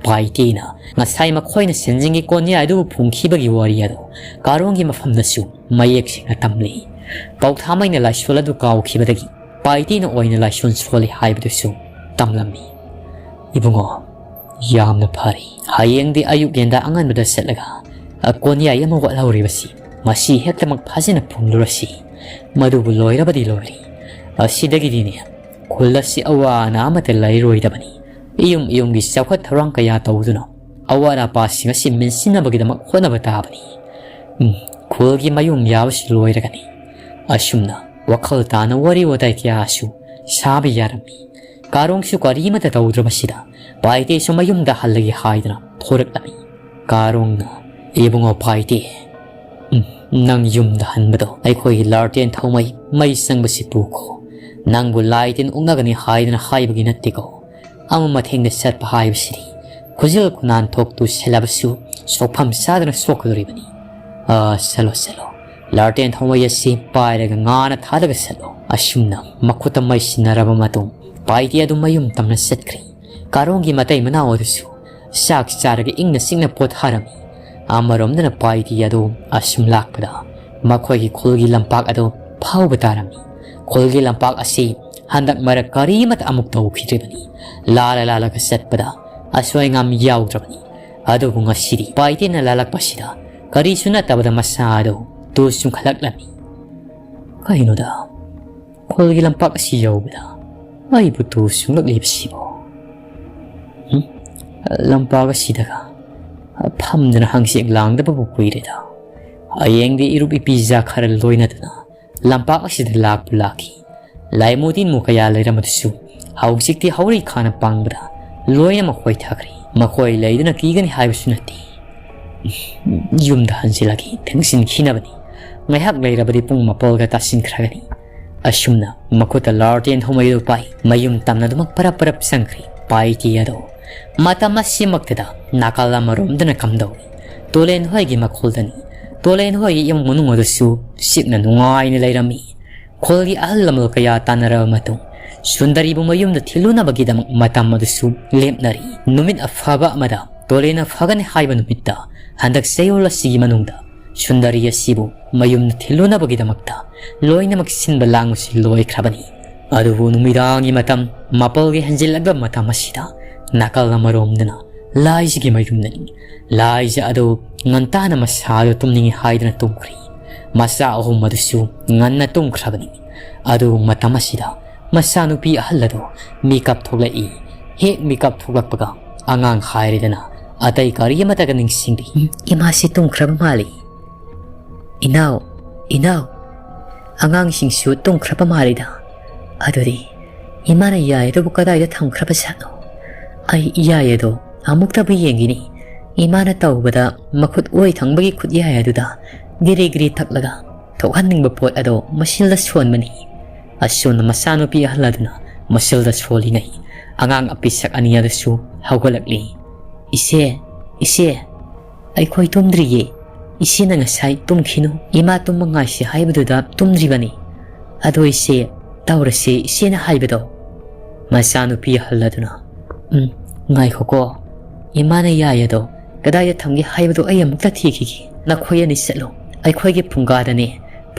ꯄꯥꯏꯇꯦꯅ ꯉꯁꯥꯏ ꯃꯈꯣꯏꯅ ꯁꯦꯟꯖꯤꯡꯒꯤ ꯀꯣꯟꯌꯥꯏ ꯑꯗꯨꯕꯨ ꯐꯨꯝꯈꯤꯕꯒꯤ ꯋꯥꯔꯤ ꯑꯗꯨ ꯀꯥꯔꯣꯡꯒꯤ ꯃꯐꯝꯗꯁꯨ ꯃꯌꯦꯛ ꯁꯦꯡꯅ ꯇꯝꯂꯤ꯫ ꯄꯧꯊꯥꯃꯩꯅ ꯂꯥꯏꯁꯣꯜ ꯑꯗꯨ ꯀꯥꯎꯈꯤꯕꯗꯒꯤ ꯄꯥꯏꯇꯦꯅ ꯑꯣꯏꯅ ꯂꯥꯏꯁꯣꯟ ꯁꯣꯜꯂꯤ ꯍꯥꯏꯕꯗꯨꯁꯨ ꯇꯝꯂꯝꯃꯤ꯫ "ꯏꯕꯨꯡꯉꯣ, ꯌꯥꯝꯅ ꯐꯔꯦ꯫ ꯍꯌꯦꯡꯗꯤ ꯑꯌꯨꯛ ꯌꯦꯟꯗꯥ ꯑꯉꯟꯕꯗ ꯆꯠꯂꯒ ꯀꯣꯟꯌꯥꯏ ꯑꯃ ꯋꯥꯠꯍꯧꯔꯤꯕꯁꯤ ꯃꯁꯤ ꯍꯦꯛꯇꯃꯛ ꯐꯖꯅ ꯐꯨꯝꯂꯨꯔꯁꯤ꯫ ꯃꯗꯨꯕꯨ ꯂꯣꯏꯔꯕꯗꯤ ꯂꯣꯏꯔꯦ꯫ ꯑꯁꯤꯗꯒꯤꯗꯤꯅꯦ ꯈꯨꯜ ꯑꯁꯤ ꯑꯋꯥ ꯑꯅꯥ ꯑꯃꯠꯇ ꯂꯩꯔꯣꯏꯗꯕꯅꯤ꯫ ꯏꯌꯨꯝ ꯏꯌꯨꯝꯒꯤ ꯆꯥꯎꯈꯠ ꯊꯧꯔꯥꯡ ꯀꯌꯥ ꯇꯧꯗꯨꯅ ꯑꯋꯥꯠ ꯑꯄꯥꯁꯤꯡ ꯑꯁꯤ ꯃꯦꯟꯁꯤꯟꯅꯕꯒꯤꯗꯃꯛ ꯍꯣꯠꯅꯕ ꯇꯥꯕꯅꯤ꯫ ꯎꯝ, ꯈꯨꯜꯒꯤ ꯃꯌꯨꯝ ꯌꯥꯕꯁꯤ ꯂꯣꯏꯔꯒꯅꯤ꯫" ꯑꯁꯨꯝꯅ ꯋꯥꯈꯜ ꯇꯥꯅ ꯋꯥꯔꯤ ꯋꯥꯇꯥꯏ ꯀꯌꯥꯁꯨ ꯁꯥꯕ ꯌꯥꯔꯝꯃꯤ꯫ ꯀꯥꯔꯣꯡꯁꯨ ꯀꯔꯤꯃꯠꯇ ꯇꯧꯗ꯭ꯔꯕꯁꯤꯗ ꯄꯥꯏꯇꯦꯁꯨ ꯃꯌꯨꯝꯗ ꯍꯜꯂꯒꯦ ꯍꯥꯏꯗꯨꯅ ꯊꯣꯔꯛꯂꯝꯃꯤ꯫ ꯀꯥꯔꯣꯡꯅ, "ꯏꯕꯨꯡꯉꯣ ꯄꯥꯏꯇꯦ, ꯎꯝ, ꯅꯪ ꯌꯨꯝꯗ ꯍꯟꯕꯗꯣ ꯑꯩꯈꯣꯏꯒꯤ ꯂꯥꯔꯇꯦꯟ ꯊꯧꯃꯩ ꯃꯩ ꯆꯪꯕꯁꯤ ꯄꯨꯈꯣ꯫ ꯅꯪꯕꯨ ꯂꯥꯏ ꯇꯤꯟ ꯑꯣꯛꯅꯒꯅꯤ ꯍꯥꯏꯗꯨꯅ ꯍꯥꯏꯕꯒꯤ ꯅꯠꯇꯦꯀꯣ꯫ ꯑꯃ ꯃꯊꯦꯡꯅ ꯆꯠꯄ ꯍꯥꯏꯕꯁꯤꯗꯤ ꯈꯨꯖꯤꯜ ꯈꯨꯅꯥꯟ ꯊꯣꯛꯇꯨ ꯁꯦꯠꯂꯕꯁꯨ ꯁꯣꯛꯐꯝ ꯆꯥꯗꯅ ꯁꯣꯛꯀꯗꯧꯔꯤꯕꯅꯤ꯫ ꯑꯥ, ꯆꯠꯂꯣ, ꯆꯠꯂꯣ꯫ ꯂꯥꯔꯇꯦꯟ ꯊꯧꯃꯩ ꯑꯁꯤ ꯄꯥꯏꯔꯒ ꯉꯥꯅ ꯊꯥꯗꯒ ꯆꯠꯂꯣ꯫" ꯑꯁꯨꯝꯅ ꯃꯈꯨꯠꯇ ꯃꯩ ꯁꯤꯟꯅꯔꯕ ꯃꯇꯨꯡ ꯄꯥꯏꯇꯦ ꯑꯗꯨ ꯃꯌꯨꯝ ꯇꯝꯅ ꯆꯠꯈ꯭ꯔꯦ꯫ ꯀꯥꯔꯣꯡꯒꯤ ꯃꯇꯩ ꯃꯅꯥꯎ ꯑꯗꯨꯁꯨ ꯆꯥꯛ ꯆꯥꯔꯒ ꯏꯪꯅ ꯆꯤꯛꯅ ꯄꯣꯊꯥꯔꯝꯃꯤ꯫ ꯑꯃꯔꯣꯝꯗꯅ ꯄꯥꯏꯇꯦ ꯑꯗꯨ ꯑꯁꯨꯝ ꯂꯥꯛꯄꯗ ꯃꯈꯣꯏꯒꯤ ꯈꯨꯜꯒꯤ ꯂꯝꯄꯥꯛ ꯑꯗꯨ ꯐꯥꯎꯕ ꯇꯥꯔꯝꯃꯤ꯫ ꯈꯨꯜꯒꯤ ꯂꯝꯄꯥꯛ ꯑꯁꯤ ꯍꯟꯗꯛ ꯃꯔꯛ ꯀꯔꯤꯃꯠꯇ ꯑꯃꯨꯛ ꯇꯧꯈꯤꯗ꯭ꯔꯤꯕꯅꯤ꯫ ꯂꯥꯜꯂ ꯂꯥꯜꯂꯒ ꯆꯠꯄꯗ ꯑꯁꯣꯏ ꯑꯉꯥꯝ ꯌꯥꯎꯗ꯭ꯔꯕꯅꯤ꯫ ꯑꯗꯨꯕꯨ ꯉꯁꯤꯗꯤ ꯄꯥꯏꯇꯦꯅ ꯂꯥꯜꯂꯛꯄꯁꯤꯗ ꯀꯔꯤꯁꯨ ꯅꯠꯇꯕꯗ ꯃꯁꯥ ꯑꯗꯨ ꯇꯨ ꯆꯨꯡꯈꯠꯂꯛꯂꯝꯃꯤ꯫ ꯀꯩꯅꯣꯗ, ꯈꯨꯜꯒꯤ ꯂꯝꯄꯥꯛ ꯑꯁꯤ ꯌꯧꯕꯗ ꯑꯩꯕꯨ ꯇꯨ ꯆꯨꯡꯂꯛꯂꯤꯕꯁꯤꯕꯣ? ꯍꯨꯝ? ꯂꯝꯄꯥꯛ ꯑꯁꯤꯗꯒ ꯐꯝꯗꯨꯅ ꯍꯪꯆꯤꯠ ꯂꯥꯡꯗꯕꯕꯨ ꯀꯨꯏꯔꯦꯗ꯫ ꯍꯌꯦꯡꯗꯤ ꯏꯔꯨꯞ ꯏꯄꯤꯖꯥ ꯈꯔ ꯂꯣꯏꯅꯗꯨꯅ ꯂꯝꯄꯥꯛ ꯑꯁꯤꯗ ꯂꯥꯛꯄꯨ ꯂꯥꯛꯈꯤ꯫ ꯂꯥꯏꯃꯨ ꯇꯤꯟꯃꯨ ꯀꯌꯥ ꯂꯩꯔꯝꯕꯗꯨꯁꯨ ꯍꯧꯖꯤꯛꯇꯤ ꯍꯧꯔꯤ ꯈꯥꯅ ꯄꯥꯡꯕꯗ ꯂꯣꯏꯅꯃꯛ ꯍꯣꯏꯊꯈ꯭ꯔꯦ꯫ ꯃꯈꯣꯏ ꯂꯩꯗꯨꯅ ꯀꯤꯒꯅꯤ ꯍꯥꯏꯕꯁꯨ ꯅꯠꯇꯦ꯫ ꯌꯨꯝꯗ ꯍꯟꯖꯤꯜꯂꯒꯦ, ꯊꯦꯡꯖꯤꯟꯈꯤꯅꯕꯅꯤ꯫ ꯉꯥꯏꯍꯥꯛ ꯂꯩꯔꯕꯗꯤ ꯄꯨꯡ ꯃꯥꯄꯜꯒ ꯇꯥꯁꯤꯟꯈ꯭ꯔꯒꯅꯤ꯫ ꯑꯁꯨꯝꯅ ꯃꯈꯨꯠꯇ ꯂꯥꯔꯇꯦꯟ ꯍꯨꯝꯃꯩꯗꯨ ꯄꯥꯏ ꯃꯌꯨꯝ ꯇꯝꯅ ꯑꯗꯨꯃꯛ ꯄꯔꯞ ꯄꯔꯞ ꯆꯪꯈ꯭ꯔꯦ꯫ ꯄꯥꯏꯇꯤ ꯑꯗꯣ ꯃꯇꯝ ꯑꯁꯤꯃꯛꯇꯗ ꯅꯥꯀꯜ ꯑꯃꯔꯣꯝꯗꯅ ꯀꯝꯗꯧꯏ? ꯇꯣꯂꯦꯟ ꯍꯣꯏꯒꯤ ꯃꯈꯣꯜꯗꯅꯤ꯫ ꯇꯣꯂꯦꯟ ꯍꯣꯏꯒꯤ ꯏꯃꯨꯡ ꯃꯅꯨꯡ ꯑꯗꯨꯁꯨ ꯆꯤꯛꯅ ꯅꯨꯡꯉꯥꯏꯅ ꯂꯩꯔꯝꯃꯤ꯫ ꯈꯨꯜꯒꯤ ꯑꯍꯜ ꯂꯃꯟ ꯀꯌꯥ ꯇꯥꯟꯅꯔꯕ ꯃꯇꯨꯡ ꯁꯨꯟꯗꯔꯤꯕꯨ ꯃꯌꯨꯝꯗ ꯊꯤꯜꯂꯨꯅꯕꯒꯤꯗꯃꯛ ꯃꯇꯝ ꯑꯗꯨꯁꯨ ꯂꯦꯞꯅꯔꯤ꯫ ꯅꯨꯃꯤꯠ ꯑꯐꯕ ꯑꯃꯗ ꯇꯣꯂꯦꯟꯅ ꯐꯒꯅꯤ ꯍꯥꯏꯕ ꯅꯨꯃꯤꯠꯇ ꯍꯟꯗꯛ ꯆꯌꯣꯜ ꯑꯁꯤꯒꯤ ꯃꯅꯨꯡꯗ ꯁꯨꯟꯗꯔꯤ ꯑꯁꯤꯕꯨ ꯃꯌꯨꯝꯗ ꯊꯤꯜꯂꯨꯅꯕꯒꯤꯗꯃꯛꯇ ꯂꯣꯏꯅꯃꯛ ꯁꯤꯟꯕ ꯂꯥꯡꯕꯁꯤ ꯂꯣꯏꯈ꯭ꯔꯕꯅꯤ꯫ ꯑꯗꯨꯕꯨ ꯅꯨꯃꯤꯗꯥꯡꯒꯤ ꯃꯇꯝ ꯃꯥꯄꯜꯒꯤ ꯍꯦꯟꯖꯤꯜꯂꯛꯄ ꯃꯇꯝ ꯑꯁꯤꯗ ꯅꯥꯀꯜ ꯑꯃꯔꯣꯝꯗꯅ ꯂꯥꯏꯖꯒꯤ ꯃꯌꯨꯝꯗꯅꯤ꯫ ꯂꯥꯏꯖ ꯑꯗꯨ ꯉꯟꯇꯥꯅ ꯃꯁꯥꯗꯨ ꯇꯨꯝꯅꯤꯡꯏ ꯍꯥꯏꯗꯨꯅ ꯇꯨꯝꯈ꯭ꯔꯦ꯫ ꯃꯆꯥ ꯑꯍꯨꯝ ꯑꯗꯨꯁꯨ ꯉꯟꯅ ꯇꯨꯝꯈ꯭ꯔꯕꯅꯤ꯫ ꯑꯗꯨꯕꯨ ꯃꯇꯝ ꯑꯁꯤꯗ ꯃꯆꯥꯅꯨꯄꯤ ꯑꯍꯜ ꯑꯗꯨ ꯃꯤꯀꯞ ꯊꯣꯛꯂꯛꯏ꯫ ꯍꯦꯛ ꯃꯤꯀꯞ ꯊꯣꯛꯂꯛꯄꯒ ꯑꯉꯥꯡ ꯍꯥꯏꯔꯦꯗꯅ ꯑꯇꯩ ꯀꯔꯤ ꯑꯃꯠꯇꯒ ꯅꯤꯡꯁꯤꯡꯗꯦ꯫ "ꯏꯃꯥꯁꯤ ꯇꯨꯝꯈ꯭ꯔꯕ ꯃꯥꯜꯂꯤ꯫ ꯏꯅꯥꯎ, ꯏꯅꯥꯎ, ꯑꯉꯥꯡꯁꯤꯡꯁꯨ ꯇꯨꯝꯈ꯭ꯔꯕ ꯃꯥꯜꯂꯤꯗ꯫ ꯑꯗꯨꯗꯤ ꯏꯃꯥꯅ ꯌꯥꯏ ꯑꯗꯨꯕꯨ ꯀꯗꯥꯏꯗ ꯊꯝꯈ꯭ꯔꯕ ꯖꯥꯠꯅꯣ? ꯑꯩ ꯌꯥꯏ ꯑꯗꯣ ꯑꯃꯨꯛꯇꯕꯨ ꯌꯦꯡꯒꯤꯅꯤ꯫ ꯏꯃꯥꯅ ꯇꯧꯕꯗ ꯃꯈꯨꯠ ꯑꯣꯏ ꯊꯪꯕꯒꯤ ꯈꯨꯠꯌꯥꯏ ꯑꯗꯨꯗ ꯒꯤꯔꯤ ꯒꯤꯔꯤ ꯊꯛꯂꯒ ꯊꯣꯛꯍꯟꯅꯤꯡꯕ ꯄꯣꯠ ꯑꯗꯣ ꯃꯁꯤꯜꯗ ꯁꯣꯟꯕꯅꯤ꯫ ꯑꯁꯨꯝꯅ ꯃꯆꯥꯅꯨꯄꯤ ꯑꯍꯜ ꯑꯗꯨꯅ ꯃꯁꯤꯜꯗ ꯁꯣꯜꯂꯤꯉꯩ ꯑꯉꯥꯡ ꯑꯄꯤꯁꯛ ꯑꯅꯤ ꯑꯗꯨꯁꯨ ꯍꯧꯒꯠꯂꯛꯂꯤ꯫ "ꯏꯆꯦ, ꯏꯆꯦ, ꯑꯩꯈꯣꯏ ꯇꯨꯝꯗ꯭ꯔꯤꯌꯦ꯫ ꯏꯆꯦꯅ ꯉꯁꯥꯏ ꯇꯨꯝꯈꯤꯅꯨ, ꯏꯃꯥ ꯇꯨꯝꯕ ꯉꯥꯏꯁꯤ ꯍꯥꯏꯕꯗꯨꯗ ꯇꯨꯝꯗ꯭ꯔꯤꯕꯅꯤ꯫ ꯑꯗꯣ ꯏꯆꯦ, ꯇꯧꯔꯁꯦ ꯏꯆꯦꯅ ꯍꯥꯏꯕꯗꯣ"꯫ ꯃꯆꯥꯅꯨꯄꯤ ꯑꯍꯜ ꯑꯗꯨꯅ, "ꯎꯝ, ꯉꯥꯏꯈꯣꯀꯣ꯫ ꯏꯃꯥꯅ ꯌꯥꯏ ꯑꯗꯣ ꯀꯗꯥꯏꯗ ꯊꯝꯒꯦ ꯍꯥꯏꯕꯗꯣ ꯑꯩ ꯑꯃꯨꯛꯇ ꯊꯤꯈꯤꯒꯦ꯫ ꯅꯈꯣꯏ ꯑꯅꯤ ꯆꯠꯂꯣ꯫ ꯑꯩꯈꯣꯏꯒꯤ ꯐꯨꯡꯒꯥꯗꯅꯦ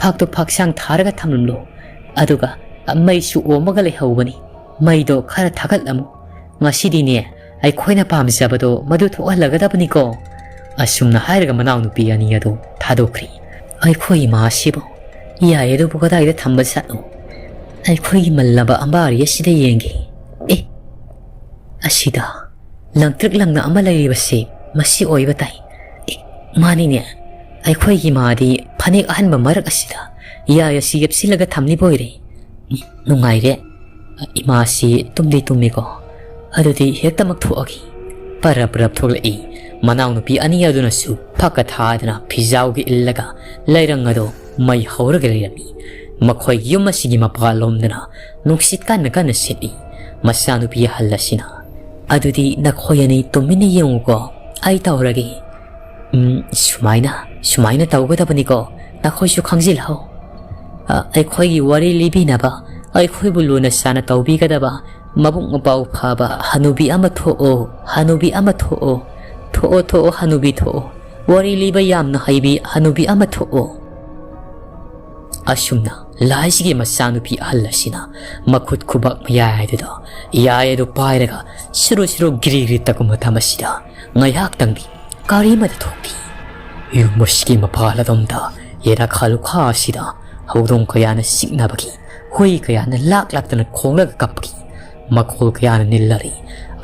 ꯐꯥꯛꯇꯣ ꯐꯥꯛꯁꯥꯡ ꯊꯥꯔꯒ ꯊꯝꯂꯝꯂꯣ꯫ ꯑꯗꯨꯒ ꯃꯩꯁꯨ ꯑꯣꯝꯃꯒ ꯂꯩꯍꯧꯕꯅꯤ꯫ ꯃꯩꯗꯣ ꯈꯔ ꯊꯥꯒꯠꯂꯝꯃꯨ꯫ ꯉꯁꯤꯗꯤꯅꯦ, ꯑꯩꯈꯣꯏꯅ ꯄꯥꯝꯖꯕꯗꯣ ꯃꯗꯨ ꯊꯣꯛꯍꯜꯂꯒꯗꯕꯅꯤꯀꯣ꯫" ꯑꯁꯨꯝꯅ ꯍꯥꯏꯔꯒ ꯃꯅꯥꯎꯅꯨꯄꯤ ꯑꯅꯤ ꯑꯗꯨ ꯊꯥꯗꯣꯛꯈ꯭ꯔꯤ꯫ ꯑꯩꯈꯣꯏ ꯏꯃꯥ ꯑꯁꯤꯕꯨ ꯌꯥꯏ ꯑꯗꯨꯕꯨ ꯀꯗꯥꯏꯗ ꯊꯝꯕ ꯖꯥꯠꯅꯣ? ꯑꯩꯈꯣꯏꯒꯤ ꯃꯜꯂꯕ ꯑꯝꯕꯥꯔꯤ ꯑꯁꯤꯗ ꯌꯦꯡꯒꯦ꯫ ꯑꯦ, ꯑꯁꯤꯗ ꯂꯪꯇ꯭ꯔꯤꯛ ꯂꯪꯅ ꯑꯃ ꯂꯩꯔꯤꯕꯁꯤ ꯃꯁꯤ ꯑꯣꯏꯕ ꯇꯥꯏ꯫ ꯑꯦ, ꯃꯥꯅꯤꯅꯦ, ꯑꯩꯈꯣꯏꯒꯤ ꯏꯃꯥꯗꯤ ꯐꯅꯦꯛ ꯑꯍꯟꯕ ꯃꯔꯛ ꯑꯁꯤꯗ ꯌꯥꯏ ꯑꯁꯤ ꯌꯦꯞꯁꯤꯜꯂꯒ ꯊꯝꯂꯤꯕ ꯑꯣꯏꯔꯦ꯫ ꯎꯝ, ꯅꯨꯡꯉꯥꯏꯔꯦ꯫ ꯏꯃꯥꯁꯤ ꯇꯨꯝꯗꯤ ꯇꯨꯝꯃꯤꯀꯣ꯫ ꯑꯗꯨꯗꯤ ꯍꯦꯛꯇꯃꯛ ꯊꯣꯛꯑꯒꯦ꯫ ꯄꯔꯞ ꯄꯔꯞ ꯊꯣꯛꯂꯛꯏ꯫ ꯃꯅꯥꯎꯅꯨꯄꯤ ꯑꯅꯤ ꯑꯗꯨꯅꯁꯨ ꯐꯛꯀ ꯊꯥꯗꯅ ꯐꯤꯖꯥꯎꯒ ꯏꯜꯂꯒ ꯂꯩꯔꯪ ꯑꯗꯣ ꯃꯩ ꯍꯧꯔꯒ ꯂꯩꯔꯝꯃꯤ꯫ ꯃꯈꯣꯏꯒꯤ ꯌꯨꯝ ꯑꯁꯤꯒꯤ ꯃꯄꯥꯟꯂꯣꯝꯗꯅ ꯅꯨꯡꯁꯤꯠ ꯀꯟꯅ ꯀꯟꯅ ꯁꯤꯠꯂꯤ꯫ ꯃꯆꯥꯅꯨꯄꯤ ꯑꯍꯜ ꯑꯁꯤꯅ, "ꯑꯗꯨꯗꯤ ꯅꯈꯣꯏ ꯑꯅꯤ ꯇꯨꯃꯤꯟꯅ ꯌꯦꯡꯉꯨꯀꯣ, ꯑꯩ ꯇꯧꯔꯒꯦ꯫" "ꯎꯝ, ꯁꯨꯃꯥꯏꯅ, ꯁꯨꯃꯥꯏꯅ ꯇꯧꯒꯗꯕꯅꯤꯀꯣ, ꯅꯈꯣꯏꯁꯨ ꯈꯪꯖꯤꯜꯍꯧ꯫ ꯑ, ꯑꯩꯈꯣꯏꯒꯤ ꯋꯥꯔꯤ ꯂꯤꯕꯤꯅꯕ, ꯑꯩꯈꯣꯏꯕꯨ ꯂꯨꯅ ꯆꯥꯟꯅ ꯇꯧꯕꯤꯒꯗꯕ, ꯃꯕꯨꯛ ꯃꯄꯥꯎ ꯐꯕ ꯍꯅꯨꯕꯤ ꯑꯃ ꯊꯣꯛꯑꯣ, ꯍꯅꯨꯕꯤ ꯑꯃ ꯊꯣꯛꯑꯣ꯫ ꯊꯣꯛꯑꯣ, ꯊꯣꯛꯑꯣ, ꯍꯅꯨꯕꯤ ꯊꯣꯛꯑꯣ꯫ ꯋꯥꯔꯤ ꯂꯤꯕ ꯌꯥꯝꯅ ꯍꯩꯕꯤ ꯍꯅꯨꯕꯤ ꯑꯃ ꯊꯣꯛꯑꯣ꯫" ꯑꯁꯨꯝꯅ ꯂꯥꯏꯁꯤꯒꯤ ꯃꯆꯥꯅꯨꯄꯤ ꯑꯍꯜ ꯑꯁꯤꯅ ꯃꯈꯨꯠ ꯈꯨꯕꯥꯛ ꯃꯌꯥꯏꯗꯨꯗ ꯌꯥꯏ ꯑꯗꯨ ꯄꯥꯏꯔꯒ ꯁꯨꯔꯨ ꯁꯨꯔꯨ ꯒꯤꯔꯤ ꯒꯤꯔꯤ ꯇꯛꯄ ꯃꯇꯝ ꯑꯁꯤꯗ ꯉꯥꯏꯍꯥꯛꯇꯪꯗꯤ ꯀꯔꯤꯃꯠꯇ ꯊꯣꯛꯈꯤ꯫ ꯌꯨꯝ ꯑꯁꯤꯒꯤ ꯃꯄꯥꯜ ꯑꯗꯣꯝꯗ ꯌꯦꯅꯈꯥ ꯂꯨꯈꯥ ꯑꯁꯤꯗ ꯍꯧꯗꯣꯡ ꯀꯌꯥꯅ ꯆꯤꯛꯅꯕꯒꯤ, ꯍꯨꯏ ꯀꯌꯥꯅ ꯂꯥꯛ ꯂꯥꯛꯇꯅ ꯈꯣꯡꯂꯒ ꯀꯞꯄꯒꯤ, ꯃꯈꯣꯜ ꯀꯌꯥꯅ ꯅꯤꯜꯂꯔꯤ꯫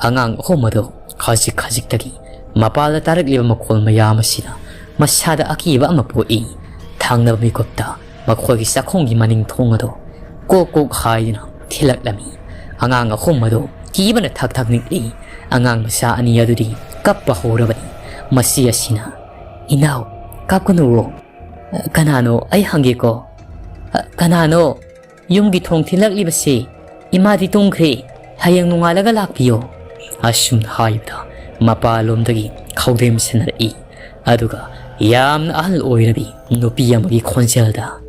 ꯑꯉꯥꯡ ꯑꯍꯨꯝ ꯑꯗꯨ ꯈꯖꯤꯛ ꯈꯖꯤꯛꯇꯒꯤ ꯃꯄꯥꯜꯗ ꯇꯥꯔꯛꯂꯤꯕ ꯃꯈꯣꯜ ꯃꯌꯥꯝ ꯑꯁꯤꯅ ꯃꯁꯥꯗ ꯑꯀꯤꯕ ꯑꯃ ꯄꯣꯛꯏ꯫ ꯊꯪꯅꯕ ꯃꯤꯀꯨꯞꯇ ꯃꯈꯣꯏꯒꯤ ꯆꯥꯛꯈꯨꯝꯒꯤ ꯃꯅꯤꯡ ꯊꯣꯡ ꯑꯗꯨ ꯀꯣꯛ ꯀꯣꯛ ꯍꯥꯏꯗꯨꯅ ꯊꯤꯜꯂꯛꯂꯝꯃꯤ꯫ ꯑꯉꯥꯡ ꯑꯍꯨꯝ ꯑꯗꯨ ꯀꯤꯕꯅ ꯊꯛ ꯊꯛ ꯅꯤꯛꯂꯤ꯫ ꯑꯉꯥꯡ ꯃꯆꯥ ꯑꯅꯤ ꯑꯗꯨꯗꯤ ꯀꯞꯄ ꯍꯧꯔꯕꯅꯤ꯫ ꯃꯁꯤ ꯑꯁꯤꯅ, "ꯏꯅꯥꯎ, ꯀꯞꯀꯅꯨꯋꯣ꯫ ꯀꯅꯥꯅꯣ? ꯑꯩ ꯍꯪꯒꯦꯀꯣ꯫ ꯀꯅꯥꯅꯣ? ꯌꯨꯝꯒꯤ ꯊꯣꯡ ꯊꯤꯜꯂꯛꯂꯤꯕꯁꯤ? ꯏꯃꯥꯗꯤ ꯇꯨꯝꯈ꯭ꯔꯦ꯫ ꯍꯌꯦꯡ ꯅꯣꯡꯉꯥꯜꯂꯒ ꯂꯥꯛꯄꯤꯌꯣ꯫" ꯑꯁꯨꯝꯅ ꯍꯥꯏꯕꯗ ꯃꯄꯥꯟꯂꯣꯝꯗꯒꯤ ꯈꯧꯗꯦꯝ ꯁꯟꯅꯔꯛꯏ꯫ ꯑꯗꯨꯒ ꯌꯥꯝꯅ ꯑꯍꯜ ꯑꯣꯏꯔꯕꯤ ꯅꯨꯄꯤ ꯑꯃꯒꯤ ꯈꯣꯟꯖꯦꯜꯗ,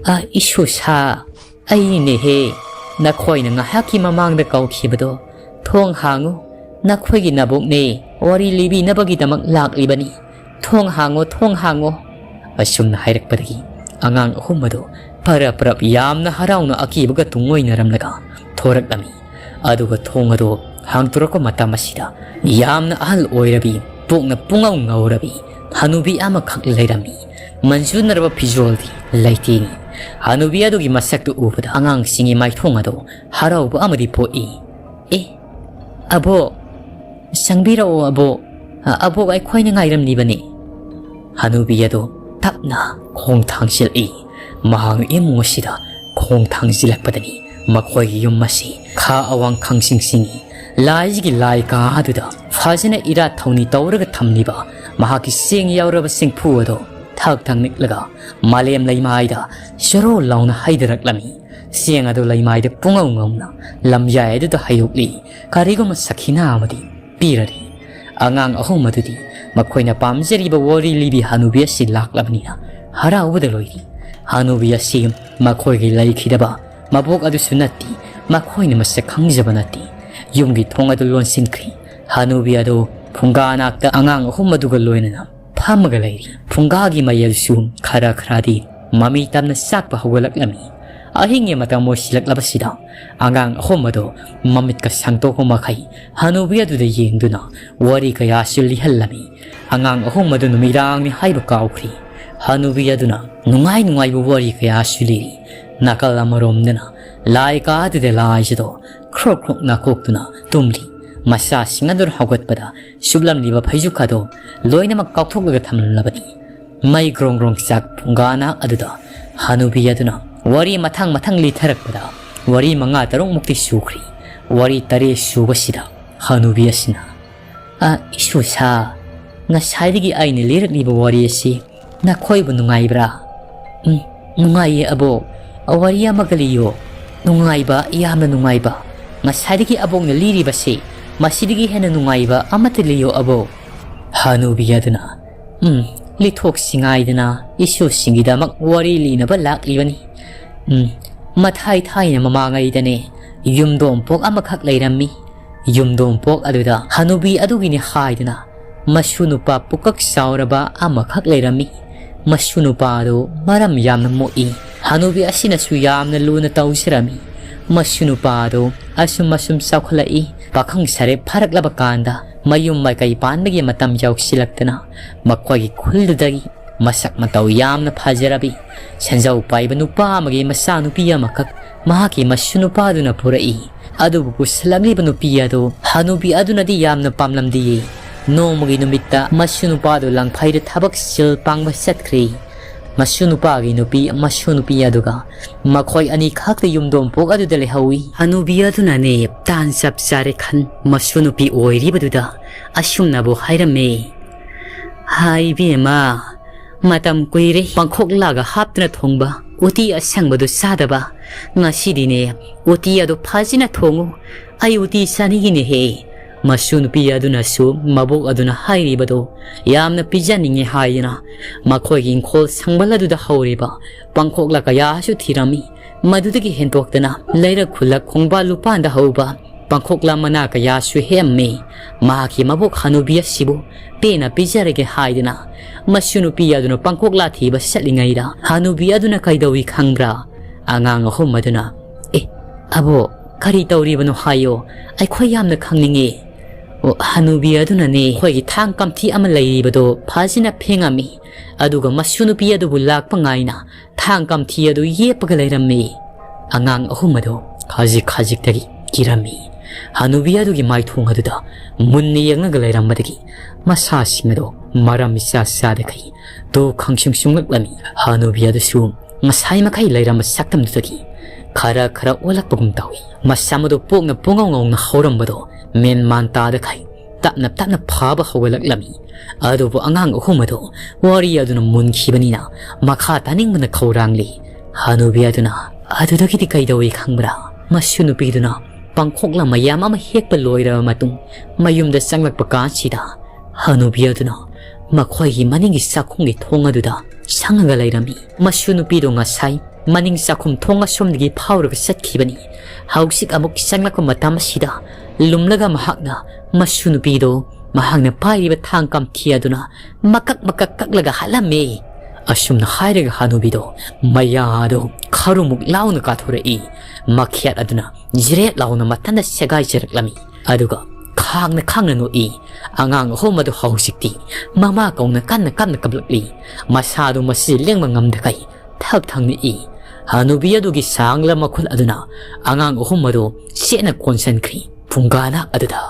"ꯑ, ꯏꯁꯨꯁꯥ, ꯑꯩꯅꯦꯍꯦ, ꯅꯈꯣꯏꯅ ꯉꯥꯏꯍꯥꯛꯀꯤ ꯃꯃꯥꯡꯗ ꯀꯧꯈꯤꯕꯗꯣ꯫ ꯊꯣꯡ ꯍꯥꯡꯉꯨ, ꯅꯈꯣꯏꯒꯤ ꯅꯕꯣꯛꯅꯦ, ꯋꯥꯔꯤ ꯂꯤꯕꯤꯅꯕꯒꯤꯗꯃꯛ ꯂꯥꯛꯂꯤꯕꯅꯤ꯫ ꯊꯣꯡ ꯍꯥꯡꯉꯣ, ꯊꯣꯡ ꯍꯥꯡꯉꯣ꯫" ꯑꯁꯨꯝꯅ ꯍꯥꯏꯔꯛꯄꯗꯒꯤ ꯑꯉꯥꯡ ꯑꯍꯨꯝ ꯑꯗꯨ ꯄꯔꯞ ꯄꯔꯞ ꯌꯥꯝꯅ ꯍꯔꯥꯎꯅ ꯑꯀꯤꯕꯒ ꯇꯨꯡꯑꯣꯏꯅꯔꯝꯂꯒ ꯊꯣꯔꯛꯂꯝꯃꯤ꯫ ꯑꯗꯨꯒ ꯊꯣꯡ ꯑꯗꯨ ꯍꯥꯡꯗꯣꯔꯛꯄ ꯃꯇꯝ ꯑꯁꯤꯗ ꯌꯥꯝꯅ ꯑꯍꯜ ꯑꯣꯏꯔꯕꯤ, ꯄꯣꯛꯅ ꯄꯨꯡꯉꯧ ꯉꯧꯔꯕꯤ ꯍꯅꯨꯕꯤ ꯑꯃꯈꯛ ꯂꯩꯔꯝꯃꯤ꯫ ꯃꯟꯖꯨꯅꯔꯕ ꯐꯤꯖꯣꯜꯗꯤ ꯂꯩꯇꯦꯡꯏ꯫ ꯍꯅꯨꯕꯤ ꯑꯗꯨꯒꯤ ꯃꯁꯛꯇꯨ ꯎꯕꯗ ꯑꯉꯥꯡꯁꯤꯡꯒꯤ ꯃꯥꯏꯊꯣꯡ ꯑꯗꯨ ꯍꯔꯥꯎꯕ ꯑꯃꯗꯤ ꯄꯣꯛꯏ꯫ "ꯑꯦ, ꯑꯕꯣꯛ, ꯆꯪꯕꯤꯔꯛꯑꯣ ꯑꯕꯣꯛ꯫ ꯑ, ꯑꯕꯣꯛ ꯑꯩꯈꯣꯏꯅ ꯉꯥꯏꯔꯝꯂꯤꯕꯅꯤ꯫" ꯍꯅꯨꯕꯤ ꯑꯗꯨ ꯇꯞꯅ ꯈꯣꯡ ꯊꯥꯡꯖꯤꯜꯂꯛꯏ꯫ ꯃꯍꯥꯛ ꯏꯃꯨꯡ ꯑꯁꯤꯗ ꯈꯣꯡ ꯊꯥꯡꯖꯤꯜꯂꯛꯄꯗꯅꯤ ꯃꯈꯣꯏꯒꯤ ꯌꯨꯝ ꯑꯁꯤ ꯈꯥ ꯑꯋꯥꯡ ꯈꯪꯁꯤꯡ ꯁꯤꯡꯏ꯫ ꯂꯥꯏꯁꯤꯒꯤ ꯂꯥꯏ ꯀꯥ ꯑꯗꯨꯗ ꯐꯖꯅ ꯏꯔꯥꯠ ꯊꯧꯅꯤ ꯇꯧꯔꯒ ꯊꯝꯂꯤꯕ ꯃꯍꯥꯛꯀꯤ ꯆꯦꯡ ꯌꯥꯎꯔꯕ ꯆꯦꯡꯐꯨ ꯑꯗꯨ ꯊꯛ ꯊꯛ ꯅꯤꯛꯂꯒ ꯃꯥꯂꯦꯝ ꯂꯩꯃꯥꯏꯗ ꯆꯔꯣ ꯂꯥꯎꯅ ꯍꯩꯊꯔꯛꯂꯝꯃꯤ꯫ ꯆꯦꯡ ꯑꯗꯨ ꯂꯩꯃꯥꯏꯗ ꯄꯨꯡꯉꯧ ꯉꯧꯅ ꯂꯝꯌꯥꯏ ꯑꯗꯨꯗ ꯍꯩꯗꯣꯛꯂꯤ꯫ ꯀꯔꯤꯒꯨꯝꯕ ꯁꯈꯤꯅꯥ ꯑꯃꯗꯤ ꯄꯤꯔꯔꯤ꯫ ꯑꯉꯥꯡ ꯑꯍꯨꯝ ꯑꯗꯨꯗꯤ ꯃꯈꯣꯏꯅ ꯄꯥꯝꯖꯔꯤꯕ ꯋꯥꯔꯤ ꯂꯤꯕꯤ ꯍꯅꯨꯕꯤ ꯑꯁꯤ ꯂꯥꯛꯂꯕꯅꯤꯅ ꯍꯔꯥꯎꯕꯗ ꯂꯣꯏꯔꯤ꯫ ꯍꯅꯨꯕꯤ ꯑꯁꯤ ꯃꯈꯣꯏꯒꯤ ꯂꯩꯈꯤꯗꯕ ꯃꯕꯣꯛ ꯑꯗꯨꯁꯨ ꯅꯠꯇꯦ, ꯃꯈꯣꯏꯅ ꯃꯁꯛ ꯈꯪꯖꯕ ꯅꯠꯇꯦ꯫ ꯌꯨꯝꯒꯤ ꯊꯣꯡ ꯑꯗꯨ ꯂꯣꯟꯁꯤꯟꯈ꯭ꯔꯤ꯫ ꯍꯅꯨꯕꯤ ꯑꯗꯨ ꯐꯨꯡꯒꯥ ꯅꯥꯛꯇ ꯑꯉꯥꯡ ꯑꯍꯨꯝ ꯑꯗꯨꯒ ꯂꯣꯏꯅꯅ ꯐꯝꯃꯒ ꯂꯩꯔꯤ꯫ ꯐꯨꯡꯒꯥꯒꯤ ꯃꯩ ꯑꯗꯨꯁꯨ ꯈꯔ ꯈꯔꯗꯤ ꯃꯃꯤ ꯇꯝꯅ ꯆꯥꯛꯄ ꯍꯧꯒꯠꯂꯛꯂꯝꯃꯤ꯫ ꯑꯍꯤꯡꯒꯤ ꯃꯇꯝ ꯑꯣꯏꯁꯤꯜꯂꯛꯂꯕꯁꯤꯗ ꯑꯉꯥꯡ ꯑꯍꯨꯝ ꯑꯗꯨ ꯃꯃꯤꯠꯀ ꯁꯥꯡꯗꯣꯛꯄ ꯃꯈꯩ ꯍꯅꯨꯕꯤ ꯑꯗꯨꯗ ꯌꯦꯡꯗꯨꯅ ꯋꯥꯔꯤ ꯀꯌꯥꯁꯨ ꯂꯤꯍꯜꯂꯝꯃꯤ꯫ ꯑꯉꯥꯡ ꯑꯍꯨꯝ ꯑꯗꯨ ꯅꯨꯃꯤꯗꯥꯡꯅꯤ ꯍꯥꯏꯕ ꯀꯥꯎꯈ꯭ꯔꯤ꯫ ꯍꯅꯨꯕꯤ ꯑꯗꯨꯅ ꯅꯨꯡꯉꯥꯏ ꯅꯨꯡꯉꯥꯏꯕ ꯋꯥꯔꯤ ꯀꯌꯥꯁꯨ ꯂꯤꯔꯤ꯫ ꯅꯥꯀꯜ ꯑꯃꯔꯣꯝꯗꯅ ꯂꯥꯏ ꯀꯥ ꯑꯗꯨꯗ ꯂꯥꯏꯁꯤꯗꯣ ꯈ꯭ꯔꯣꯛ ꯈ꯭ꯔꯣꯛ ꯅꯥꯀꯣꯛꯇꯨꯅ ꯇꯨꯝꯂꯤ꯫ ꯃꯆꯥꯁꯤꯡ ꯑꯗꯨꯅ ꯍꯧꯒꯠꯄꯗ ꯁꯨꯞꯂꯝꯂꯤꯕ ꯐꯩꯖꯨꯞ ꯑꯗꯨ ꯂꯣꯏꯅꯃꯛ ꯀꯥꯎꯊꯣꯛꯂꯒ ꯊꯝꯂꯝꯂꯕꯅꯤ꯫ ꯃꯩ ꯒ꯭ꯔꯣꯡ ꯒ꯭ꯔꯣꯡ ꯆꯥꯛ ꯐꯨꯡꯒꯥꯅ ꯑꯗꯨꯗ ꯍꯅꯨꯕꯤ ꯑꯗꯨꯅ ꯋꯥꯔꯤ ꯃꯊꯪ ꯃꯊꯪ ꯂꯤꯊꯔꯛꯄꯗ ꯋꯥꯔꯤ ꯃꯉꯥ ꯇꯔꯨꯛ ꯃꯨꯛꯇꯤ ꯁꯨꯈ꯭ꯔꯤ꯫ ꯋꯥꯔꯤ ꯇꯔꯦꯠ ꯁꯨꯕꯁꯤꯗ ꯍꯅꯨꯕꯤ ꯑꯁꯤꯅ, "ꯑ, ꯏꯁꯨꯁꯥ, ꯉꯁꯥꯏꯗꯒꯤ ꯑꯩꯅ ꯂꯤꯔꯛꯂꯤꯕ ꯋꯥꯔꯤ ꯑꯁꯤ ꯅꯈꯣꯏꯕꯨ ꯅꯨꯡꯉꯥꯏꯕ꯭ꯔꯥ?" "ꯎꯝ, ꯅꯨꯡꯉꯥꯏꯌꯦ ꯑꯕꯣꯛ꯫ ꯋꯥꯔꯤ ꯑꯃꯒ ꯂꯤꯌꯣ꯫ ꯅꯨꯡꯉꯥꯏꯕ, ꯌꯥꯝꯅ ꯅꯨꯡꯉꯥꯏꯕ꯫ ꯉꯁꯥꯏꯗꯒꯤ ꯑꯕꯣꯛꯅ ꯂꯤꯔꯤꯕꯁꯤ, ꯃꯁꯤꯗꯒꯤ ꯍꯦꯟꯅ ꯅꯨꯡꯉꯥꯏꯕ ꯑꯃꯠꯇ ꯂꯤꯌꯣ ꯑꯕꯣꯛ꯫" ꯍꯅꯨꯕꯤ ꯑꯗꯨꯅ, "ꯎꯝ, ꯂꯤꯊꯣꯛꯁꯤ ꯉꯥꯏꯗꯅ ꯏꯁꯨꯁꯤꯡꯒꯤꯗꯃꯛ ꯋꯥꯔꯤ ꯂꯤꯅꯕ ꯂꯥꯛꯂꯤꯕꯅꯤ꯫ ꯎꯝ, ꯃꯊꯥꯏ ꯊꯥꯏꯅ ꯃꯃꯥꯡꯉꯩꯗꯅꯦ, ꯌꯨꯝꯗꯣꯡꯄꯣꯛ ꯑꯃꯈꯛ ꯂꯩꯔꯝꯃꯤ꯫ ꯌꯨꯝꯗꯣꯡꯄꯣꯛ ꯑꯗꯨꯗ ꯍꯅꯨꯕꯤ ꯑꯗꯨꯒꯤꯅꯤ ꯍꯥꯏꯗꯨꯅ ꯃꯁꯨ ꯅꯨꯄꯥ ꯄꯨꯀꯛ ꯆꯥꯎꯔꯕ ꯑꯃꯈꯛ ꯂꯩꯔꯝꯃꯤ꯫ ꯃꯁꯨ ꯅꯨꯄꯥ ꯑꯗꯨ ꯃꯔꯝ ꯌꯥꯝꯅ ꯃꯣꯛꯏ꯫ ꯍꯅꯨꯕꯤ ꯑꯁꯤꯅꯁꯨ ꯌꯥꯝꯅ ꯂꯨꯅ ꯇꯧꯖꯔꯝꯃꯤ꯫ ꯃꯁꯨ ꯅꯨꯄꯥꯗꯨ ꯑꯁꯨꯝ ꯑꯁꯨꯝ ꯆꯥꯎꯈꯠꯂꯛꯏ꯫ ꯄꯥꯈꯪ ꯁꯥꯔꯦ ꯐꯥꯔꯛꯂꯕ ꯀꯥꯟꯗ ꯃꯌꯨꯝ ꯃꯀꯩ ꯄꯥꯟꯕꯒꯤ ꯃꯇꯝ ꯌꯧꯁꯤꯜꯂꯛꯇꯅ ꯃꯈꯣꯏꯒꯤ ꯈꯨꯜꯗꯨꯗꯒꯤ ꯃꯁꯛ ꯃꯇꯧ ꯌꯥꯝꯅ ꯐꯖꯔꯕꯤ ꯁꯦꯟꯖꯥꯎ ꯄꯥꯏꯕ ꯅꯨꯄꯥ ꯑꯃꯒꯤ ꯃꯆꯥꯅꯨꯄꯤ ꯑꯃꯈꯛ ꯃꯍꯥꯛꯀꯤ ꯃꯁꯨ ꯅꯨꯄꯥꯗꯨꯅ ꯄꯨꯔꯛꯏ꯫ ꯑꯗꯨꯕꯨ ꯄꯨꯁꯤꯜꯂꯛꯂꯤꯕ ꯅꯨꯄꯤ ꯑꯗꯨ ꯍꯅꯨꯕꯤ ꯑꯗꯨꯅꯗꯤ ꯌꯥꯝꯅ ꯄꯥꯝꯂꯝꯗꯦꯌꯦ꯫ ꯅꯣꯡꯃꯒꯤ ꯅꯨꯃꯤꯠꯇ ꯃꯁꯨ ꯅꯨꯄꯥꯗꯨ ꯂꯪꯐꯩꯗ ꯊꯕꯛ ꯁꯤꯜ ꯄꯥꯡꯕ ꯆꯠꯈ꯭ꯔꯦ꯫ ꯃꯁꯨ ꯅꯨꯄꯥꯒꯤ ꯅꯨꯄꯤ ꯃꯁꯨ ꯅꯨꯄꯤ ꯑꯗꯨꯒ ꯃꯈꯣꯏ ꯑꯅꯤ ꯈꯛꯇ ꯌꯨꯝꯗꯣꯡ ꯄꯣꯛ ꯑꯗꯨꯗ ꯂꯩꯍꯧꯏ꯫ ꯍꯅꯨꯕꯤ ꯑꯗꯨꯅꯅꯦ ꯇꯥꯟ ꯆꯞ ꯆꯥꯔꯦ ꯈꯟ ꯃꯁꯨ ꯅꯨꯄꯤ ꯑꯣꯏꯔꯤꯕꯗꯨꯗ ꯑꯁꯨꯝꯅꯕꯨ ꯍꯥꯏꯔꯝꯃꯤ꯫ ꯍꯥꯏ ꯏꯕꯦꯝꯃ, ꯃꯇꯝ ꯀꯨꯏꯔꯦ ꯄꯥꯡꯈꯣꯛꯂꯥꯒ ꯍꯥꯞꯇꯨꯅ ꯊꯣꯡꯕ ꯎꯇꯤ ꯑꯁꯪꯕꯗꯨ ꯆꯥꯗꯕ꯫ ꯉꯁꯤꯗꯤꯅꯦ ꯎꯇꯤ ꯑꯗꯨ ꯐꯖꯅ ꯊꯣꯡꯉꯨ, ꯑꯩ ꯎꯇꯤ ꯆꯥꯅꯤꯡꯉꯤꯅꯦꯍꯦ꯫ ꯃꯁꯨ ꯅꯨꯄꯤ ꯑꯗꯨꯅꯁꯨ ꯃꯕꯣꯛ ꯑꯗꯨꯅ ꯍꯥꯏꯔꯤꯕꯗꯨ ꯌꯥꯝꯅ ꯄꯤꯖꯅꯤꯡꯉꯤ ꯍꯥꯏꯗꯨꯅ ꯃꯈꯣꯏꯒꯤ ꯏꯪꯈꯣꯜ ꯁꯪꯕꯜ ꯑꯗꯨꯗ ꯍꯧꯔꯤꯕ ꯄꯥꯡꯈꯣꯛꯂꯥ ꯀꯌꯥꯁꯨ ꯊꯤꯔꯝꯃꯤ꯫ ꯃꯗꯨꯗꯒꯤ ꯍꯦꯟꯗꯣꯛꯇꯅ ꯂꯩꯔꯛ ꯈꯨꯜꯂꯛ ꯈꯣꯡꯕꯥꯜ ꯂꯨꯄꯥꯟꯗ ꯍꯧꯕ ꯄꯥꯡꯈꯣꯛꯂꯥ ꯃꯅꯥ ꯀꯌꯥꯁꯨ ꯍꯦꯛꯑꯝꯃꯤ꯫ ꯃꯍꯥꯛꯀꯤ ꯃꯕꯣꯛ ꯍꯅꯨꯕꯤ ꯑꯁꯤꯕꯨ ꯄꯦꯟꯅ ꯄꯤꯖꯔꯒꯦ ꯍꯥꯏꯗꯨꯅ ꯃꯁꯨ ꯅꯨꯄꯤ ꯑꯗꯨꯅ ꯄꯥꯡꯈꯣꯛꯂꯥ ꯊꯤꯕ ꯆꯠꯂꯤꯉꯩꯗ ꯍꯅꯨꯕꯤ ꯑꯗꯨꯅ ꯀꯩꯗꯧꯏ ꯈꯪꯕ꯭ꯔꯥ? ꯑꯉꯥꯡ ꯑꯍꯨꯝ ꯑꯗꯨꯅ, "ꯑꯦ, ꯑꯕꯣ, ꯀꯔꯤ ꯇꯧꯔꯤꯕꯅꯣ ꯍꯥꯏꯌꯣ, ꯑꯩꯈꯣꯏ ꯌꯥꯝꯅ ꯈꯪꯅꯤꯡꯉꯤ"꯫ ꯑꯣ, ꯍꯅꯨꯕꯤ ꯑꯗꯨꯅꯅꯦ ꯑꯩꯈꯣꯏꯒꯤ ꯊꯥꯡ ꯀꯝꯊꯤ ꯑꯃ ꯂꯩꯔꯤꯕꯗꯣ ꯐꯖꯅ ꯐꯦꯡꯉꯝꯃꯤ꯫ ꯑꯗꯨꯒ ꯃꯁꯨ ꯅꯨꯄꯤ ꯑꯗꯨꯕꯨ ꯂꯥꯛꯄ ꯉꯥꯏꯅ ꯊꯥꯡ ꯀꯝꯊꯤ ꯑꯗꯨ ꯌꯦꯞꯄꯒ ꯂꯩꯔꯝꯃꯤ꯫ ꯑꯉꯥꯡ ꯑꯍꯨꯝ ꯑꯗꯨ ꯈꯖꯤꯛ ꯈꯖꯤꯛꯇꯒꯤ ꯀꯤꯔꯝꯃꯤ꯫ ꯍꯅꯨꯕꯤ ꯑꯗꯨꯒꯤ ꯃꯥꯏꯊꯣꯡ ꯑꯗꯨꯗ ꯃꯨꯟꯅ ꯌꯦꯡꯂꯒ ꯂꯩꯔꯝꯕꯗꯒꯤ ꯃꯁꯥꯁꯤꯡ ꯑꯗꯨ ꯃꯔꯝ ꯏꯆꯥ ꯆꯥꯗꯈꯩ ꯇꯨ ꯈꯪꯁꯨꯡ ꯁꯨꯡꯂꯛꯂꯝꯃꯤ꯫ ꯍꯅꯨꯕꯤ ꯑꯗꯨꯁꯨ ꯉꯁꯥꯏ ꯃꯈꯩ ꯂꯩꯔꯝꯕ ꯁꯛꯇꯝꯗꯨꯗꯒꯤ ꯈꯔ ꯈꯔ ꯑꯣꯜꯂꯛꯄꯒꯨꯝ ꯇꯧꯏ꯫ ꯃꯁꯝ ꯑꯗꯨ ꯄꯣꯛꯅ ꯄꯨꯡꯉꯧ ꯉꯧꯅ ꯍꯧꯔꯝꯕꯗꯣ ꯃꯦꯟ ꯃꯥꯟ ꯇꯥꯗꯈꯩ ꯇꯞꯅ ꯇꯞꯅ ꯐꯥꯕ ꯍꯧꯒꯠꯂꯛꯂꯝꯃꯤ꯫ ꯑꯗꯨꯕꯨ ꯑꯉꯥꯡ ꯑꯍꯨꯝ ꯑꯗꯨ ꯋꯥꯔꯤ ꯑꯗꯨꯅ ꯃꯨꯟꯈꯤꯕꯅꯤꯅ ꯃꯈꯥ ꯇꯥꯅꯤꯡꯕꯅ ꯈꯧꯔꯥꯡꯂꯤ꯫ ꯍꯅꯨꯕꯤ ꯑꯗꯨꯅ ꯑꯗꯨꯗꯒꯤꯗꯤ ꯀꯩꯗꯧꯏ ꯈꯪꯕ꯭ꯔꯥ? ꯃꯁꯨ ꯅꯨꯄꯤꯗꯨꯅ ꯄꯥꯡꯈꯣꯛꯂꯥ ꯃꯌꯥꯝ ꯑꯃ ꯍꯦꯛꯄ ꯂꯣꯏꯔꯕ ꯃꯇꯨꯡ ꯃꯌꯨꯝꯗ ꯆꯪꯂꯛꯄ ꯀꯥꯟꯁꯤꯗ ꯍꯅꯨꯕꯤ ꯑꯗꯨꯅ ꯃꯈꯣꯏꯒꯤ ꯃꯅꯤꯡꯒꯤ ꯆꯥꯛꯈꯨꯝꯒꯤ ꯊꯣꯡ ꯑꯗꯨꯗ ꯁꯪꯉꯒ ꯂꯩꯔꯝꯃꯤ꯫ ꯃꯁꯨ ꯅꯨꯄꯤꯗꯨ ꯉꯁꯥꯏ ꯃꯅꯤꯡ ꯆꯥꯛꯈꯨꯝ ꯊꯣꯡ ꯑꯁꯣꯝꯗꯒꯤ ꯐꯥꯎꯔꯒ ꯆꯠꯈꯤꯕꯅꯤ꯫ ꯍꯧꯖꯤꯛ ꯑꯃꯨꯛ ꯆꯪꯂꯛꯄ ꯃꯇꯝ ꯑꯁꯤꯗ ꯂꯨꯝꯂꯒ ꯃꯍꯥꯛꯅ ꯃꯁꯨ ꯅꯨꯄꯤꯗꯨ ꯃꯍꯥꯛꯅ ꯄꯥꯏꯔꯤꯕ ꯊꯥꯡ ꯀꯝꯊꯤ ꯑꯗꯨꯅ ꯃꯀꯛ ꯃꯀꯛ ꯀꯛꯂꯒ ꯍꯥꯠꯂꯝꯃꯤ꯫ ꯑꯁꯨꯝꯅ ꯍꯥꯏꯔꯒ ꯍꯅꯨꯕꯤꯗꯣ ꯃꯌꯥꯗꯣ ꯈꯔꯨꯃꯨꯛ ꯂꯥꯎꯅ ꯀꯥꯊꯣꯔꯛꯏ꯫ ꯃꯈꯦꯠ ꯑꯗꯨꯅ ꯖꯤꯔꯦꯠ ꯂꯥꯎꯅ ꯃꯊꯟꯇ ꯁꯦꯒꯥꯏꯖꯔꯛꯂꯝꯃꯤ꯫ ꯑꯗꯨꯒ ꯈꯥꯡꯅ ꯈꯥꯡꯅ ꯅꯣꯛꯏ꯫ ꯑꯉꯥꯡ ꯑꯍꯨꯝ ꯑꯗꯨ ꯍꯧꯖꯤꯛꯇꯤ ꯃꯃꯥ ꯀꯧꯅ ꯀꯟꯅ ꯀꯟꯅ ꯀꯞꯂꯛꯂꯤ꯫ ꯃꯁꯥꯗꯨ ꯃꯁꯤ ꯂꯦꯡꯕ ꯉꯝꯗꯈꯩ ꯊꯛ ꯊꯛ ꯅꯤꯛꯏ꯫ ꯍꯅꯨꯕꯤ ꯑꯗꯨꯒꯤ ꯁꯥꯡꯂ ꯃꯈꯨꯜ ꯑꯗꯨꯅ ꯑꯉꯥꯡ ꯑꯍꯨꯝ ꯑꯗꯨ ꯆꯦꯠꯅ ꯀꯣꯟꯁꯤꯟꯈ꯭ꯔꯤ꯫ ꯐꯨꯡꯒꯥꯅ ꯑꯗꯨꯗ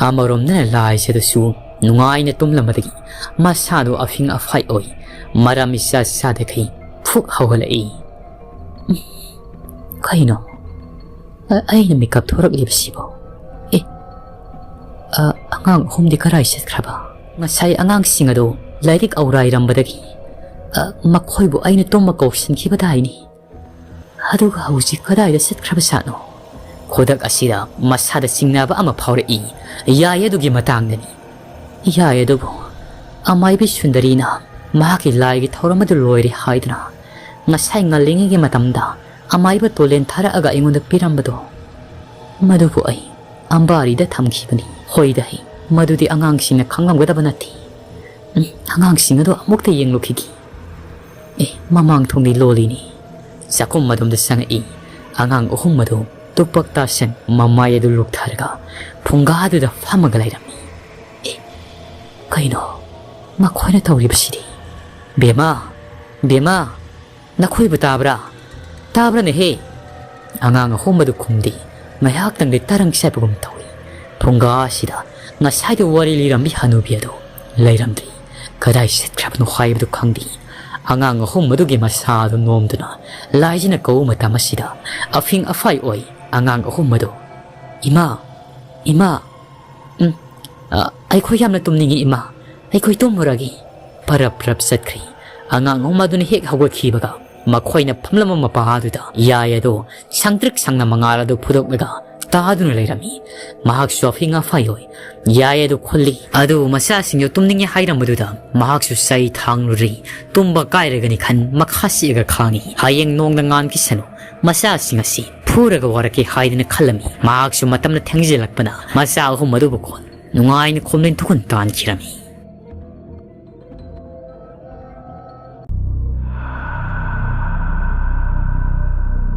ꯑꯃꯔꯣꯝꯗꯅ ꯂꯥꯏꯁꯤꯗꯁꯨ ꯅꯨꯡꯉꯥꯏꯅ ꯇꯨꯝꯂꯝꯕꯗꯒꯤ ꯃꯁꯥꯗꯨ ꯑꯐꯤꯡ ꯑꯐꯥꯏ ꯑꯣꯏ ꯃꯔꯝ ꯏꯆꯥ ꯆꯥꯗꯈꯩ ꯐꯨꯛ ꯍꯧꯒꯠꯂꯛꯏ꯫ ꯎꯝ, ꯀꯩꯅꯣ? ꯑ-, ꯑꯩꯅ ꯃꯤꯀꯞ ꯊꯣꯔꯛꯂꯤꯕꯁꯤꯕꯣ? ꯑꯦ, ꯑ, ꯑꯉꯥꯡ ꯑꯍꯨꯝꯗꯤ ꯀꯔꯥꯏ ꯆꯠꯈ꯭ꯔꯕ? ꯉꯁꯥꯏ ꯑꯉꯥꯡꯁꯤꯡ ꯑꯗꯨ ꯂꯥꯏꯔꯤꯛ ꯑꯧꯔꯥꯏꯔꯝꯕꯗꯒꯤ, ꯑ, ꯃꯈꯣꯏꯕꯨ ꯑꯩꯅ ꯇꯨꯝꯕ ꯀꯧꯁꯤꯟꯈꯤꯕꯗꯥꯏꯅꯤ꯫ ꯑꯗꯨꯒ ꯍꯧꯖꯤꯛ ꯀꯗꯥꯏꯗ ꯆꯠꯈ꯭ꯔꯕꯖꯥꯠꯅꯣ? ꯈꯨꯗꯛ ꯑꯁꯤꯗ ꯃꯁꯥꯗ ꯆꯤꯡꯅꯕ ꯑꯃ ꯐꯥꯎꯔꯛꯏ꯫ ꯌꯥꯏ ꯑꯗꯨꯒꯤ ꯃꯇꯥꯡꯗꯅꯤ꯫ ꯌꯥꯏ ꯑꯗꯨꯕꯨ ꯑꯃꯥꯏꯕꯤ ꯁꯨꯟꯗꯔꯤꯅ ꯃꯍꯥꯛꯀꯤ ꯂꯥꯏꯒꯤ ꯊꯧꯔꯝ ꯑꯗꯨ ꯂꯣꯏꯔꯦ ꯍꯥꯏꯗꯨꯅ ꯉꯁꯥꯏ ꯉꯜꯂꯤꯉꯩꯒꯤ ꯃꯇꯝꯗ ꯑꯃꯥꯏꯕ ꯇꯣꯂꯦꯟ ꯊꯥꯔꯛꯑꯒ ꯑꯩꯉꯣꯟꯗ ꯄꯤꯔꯝꯕꯗꯣ, ꯃꯗꯨꯕꯨ ꯑꯩ ꯑꯝꯕꯥꯔꯤꯗ ꯊꯝꯈꯤꯕꯅꯤ꯫ ꯍꯣꯏꯗ ꯍꯦ, ꯃꯗꯨꯗꯤ ꯑꯉꯥꯡꯁꯤꯡꯅ ꯈꯪꯂꯝꯒꯗꯕ ꯅꯠꯇꯦ꯫ ꯎꯝ, ꯑꯉꯥꯡꯁꯤꯡ ꯑꯗꯨ ꯑꯃꯨꯛꯇ ꯌꯦꯡꯂꯨꯈꯤꯒꯦ꯫ ꯑꯦ, ꯃꯃꯥꯡ ꯊꯣꯡꯗꯤ ꯂꯣꯜꯂꯤꯅꯤ꯫ ꯆꯥꯛꯈꯨꯝ ꯑꯗꯣꯝꯗ ꯆꯪꯉꯛꯏ꯫ ꯑꯉꯥꯡ ꯑꯍꯨꯝ ꯑꯗꯨ ꯇꯨꯄꯛ ꯇꯥꯁꯟ ꯃꯃꯥꯏ ꯑꯗꯨ ꯂꯨꯛꯊꯔꯒ ꯐꯨꯡꯒꯥꯗꯨꯗ ꯐꯝꯃꯒ ꯂꯩꯔꯝꯃꯤ꯫ ꯑꯦ, ꯀꯩꯅꯣ ꯃꯈꯣꯏꯅ ꯇꯧꯔꯤꯕꯁꯤꯗꯤ? "ꯕꯦꯃꯥ, ꯕꯦꯃꯥ, ꯅꯈꯣꯏꯕꯨ ꯇꯥꯕ꯭ꯔꯥ? ꯇꯥꯕ꯭ꯔꯥꯅꯦꯍꯦ?" ꯑꯉꯥꯡ ꯑꯍꯨꯝ ꯑꯗꯨ ꯈꯨꯝꯗꯦ꯫ ꯉꯥꯏꯍꯥꯛꯇꯪꯗꯤ ꯇꯔꯪ ꯆꯠꯄꯒꯨꯝ ꯇꯧꯏ꯫ ꯐꯨꯡꯒꯥ ꯑꯁꯤꯗ ꯉꯁꯥꯏꯗ ꯋꯥꯔꯤ ꯂꯤꯔꯝꯕꯤ ꯍꯅꯨꯕꯤ ꯑꯗꯨ ꯂꯩꯔꯝꯗ꯭ꯔꯤ꯫ ꯀꯗꯥꯏ ꯆꯠꯈ꯭ꯔꯕꯅꯣ ꯍꯥꯏꯕꯗꯨ ꯈꯪꯗꯦ꯫ ꯑꯉꯥꯡ ꯑꯍꯨꯝ ꯑꯗꯨꯒꯤ ꯃꯁꯥ ꯑꯗꯨ ꯅꯣꯝꯗꯨꯅ ꯂꯥꯏꯖꯅ ꯀꯧꯕ ꯃꯇꯝ ꯑꯁꯤꯗ ꯑꯐꯤꯡ ꯑꯐꯥꯏ ꯑꯣꯏ ꯑꯉꯥꯡ ꯑꯍꯨꯝ ꯑꯗꯨ, "ꯏꯃꯥ, ꯏꯃꯥ, ꯎꯝ, ꯑ, ꯑꯩꯈꯣꯏ ꯌꯥꯝꯅ ꯇꯨꯝꯅꯤꯡꯉꯤ ꯏꯃꯥ, ꯑꯩꯈꯣꯏ ꯇꯨꯝꯃꯨꯔꯒꯦ"꯫ ꯄꯔꯞ ꯄꯔꯞ ꯆꯠꯈ꯭ꯔꯤ꯫ ꯑꯉꯥꯡ ꯑꯍꯨꯝ ꯑꯗꯨꯅ ꯍꯦꯛ ꯍꯧꯒꯠꯈꯤꯕꯒ ꯃꯈꯣꯏꯅ ꯐꯝꯂꯝꯕ ꯃꯄꯥ ꯑꯗꯨꯗ ꯌꯥꯏ ꯑꯗꯨ ꯁꯪꯇ꯭ꯔꯤꯛ ꯁꯪꯅ ꯃꯉꯥꯜ ꯑꯗꯨ ꯐꯨꯗꯣꯛꯂꯒ ꯇꯥꯗꯨꯅ ꯂꯩꯔꯝꯃꯤ꯫ ꯃꯍꯥꯛꯁꯨ ꯑꯐꯤꯡ ꯑꯐꯥꯏ ꯑꯣꯏ ꯌꯥꯏ ꯑꯗꯨ ꯈꯨꯜꯂꯤ꯫ ꯑꯗꯨ ꯃꯆꯥꯁꯤꯡꯗꯨ ꯇꯨꯝꯅꯤꯡꯉꯦ ꯍꯥꯏꯔꯝꯕꯗꯨꯗ ꯃꯍꯥꯛꯁꯨ ꯆꯩ ꯊꯥꯡꯂꯨꯔꯤ꯫ ꯇꯨꯝꯕ ꯀꯥꯏꯔꯒꯅꯤ ꯈꯟ ꯃꯈꯥ ꯆꯤꯛꯑꯒ ꯈꯥꯡꯉꯤ꯫ ꯍꯌꯦꯡ ꯅꯣꯡꯅ ꯉꯥꯟꯈꯤꯁꯅꯨ꯫ ꯃꯆꯥꯁꯤꯡ ꯑꯁꯤ ꯐꯨꯔꯒ ꯋꯥꯔꯛꯀꯦ ꯍꯥꯏꯗꯅ ꯈꯜꯂꯝꯃꯤ꯫ ꯃꯍꯥꯛꯁꯨ ꯃꯇꯝꯅ ꯊꯦꯡꯖꯤꯜꯂꯛꯄꯅ ꯃꯆꯥ ꯑꯍꯨꯝ ꯑꯗꯨꯕꯨ ꯀꯣꯟ ꯅꯨꯡꯉꯥꯏꯅ ꯈꯣꯝꯖꯤꯟ ꯊꯣꯛꯍꯟ ꯇꯥꯟꯈꯤꯔꯝꯃꯤ꯫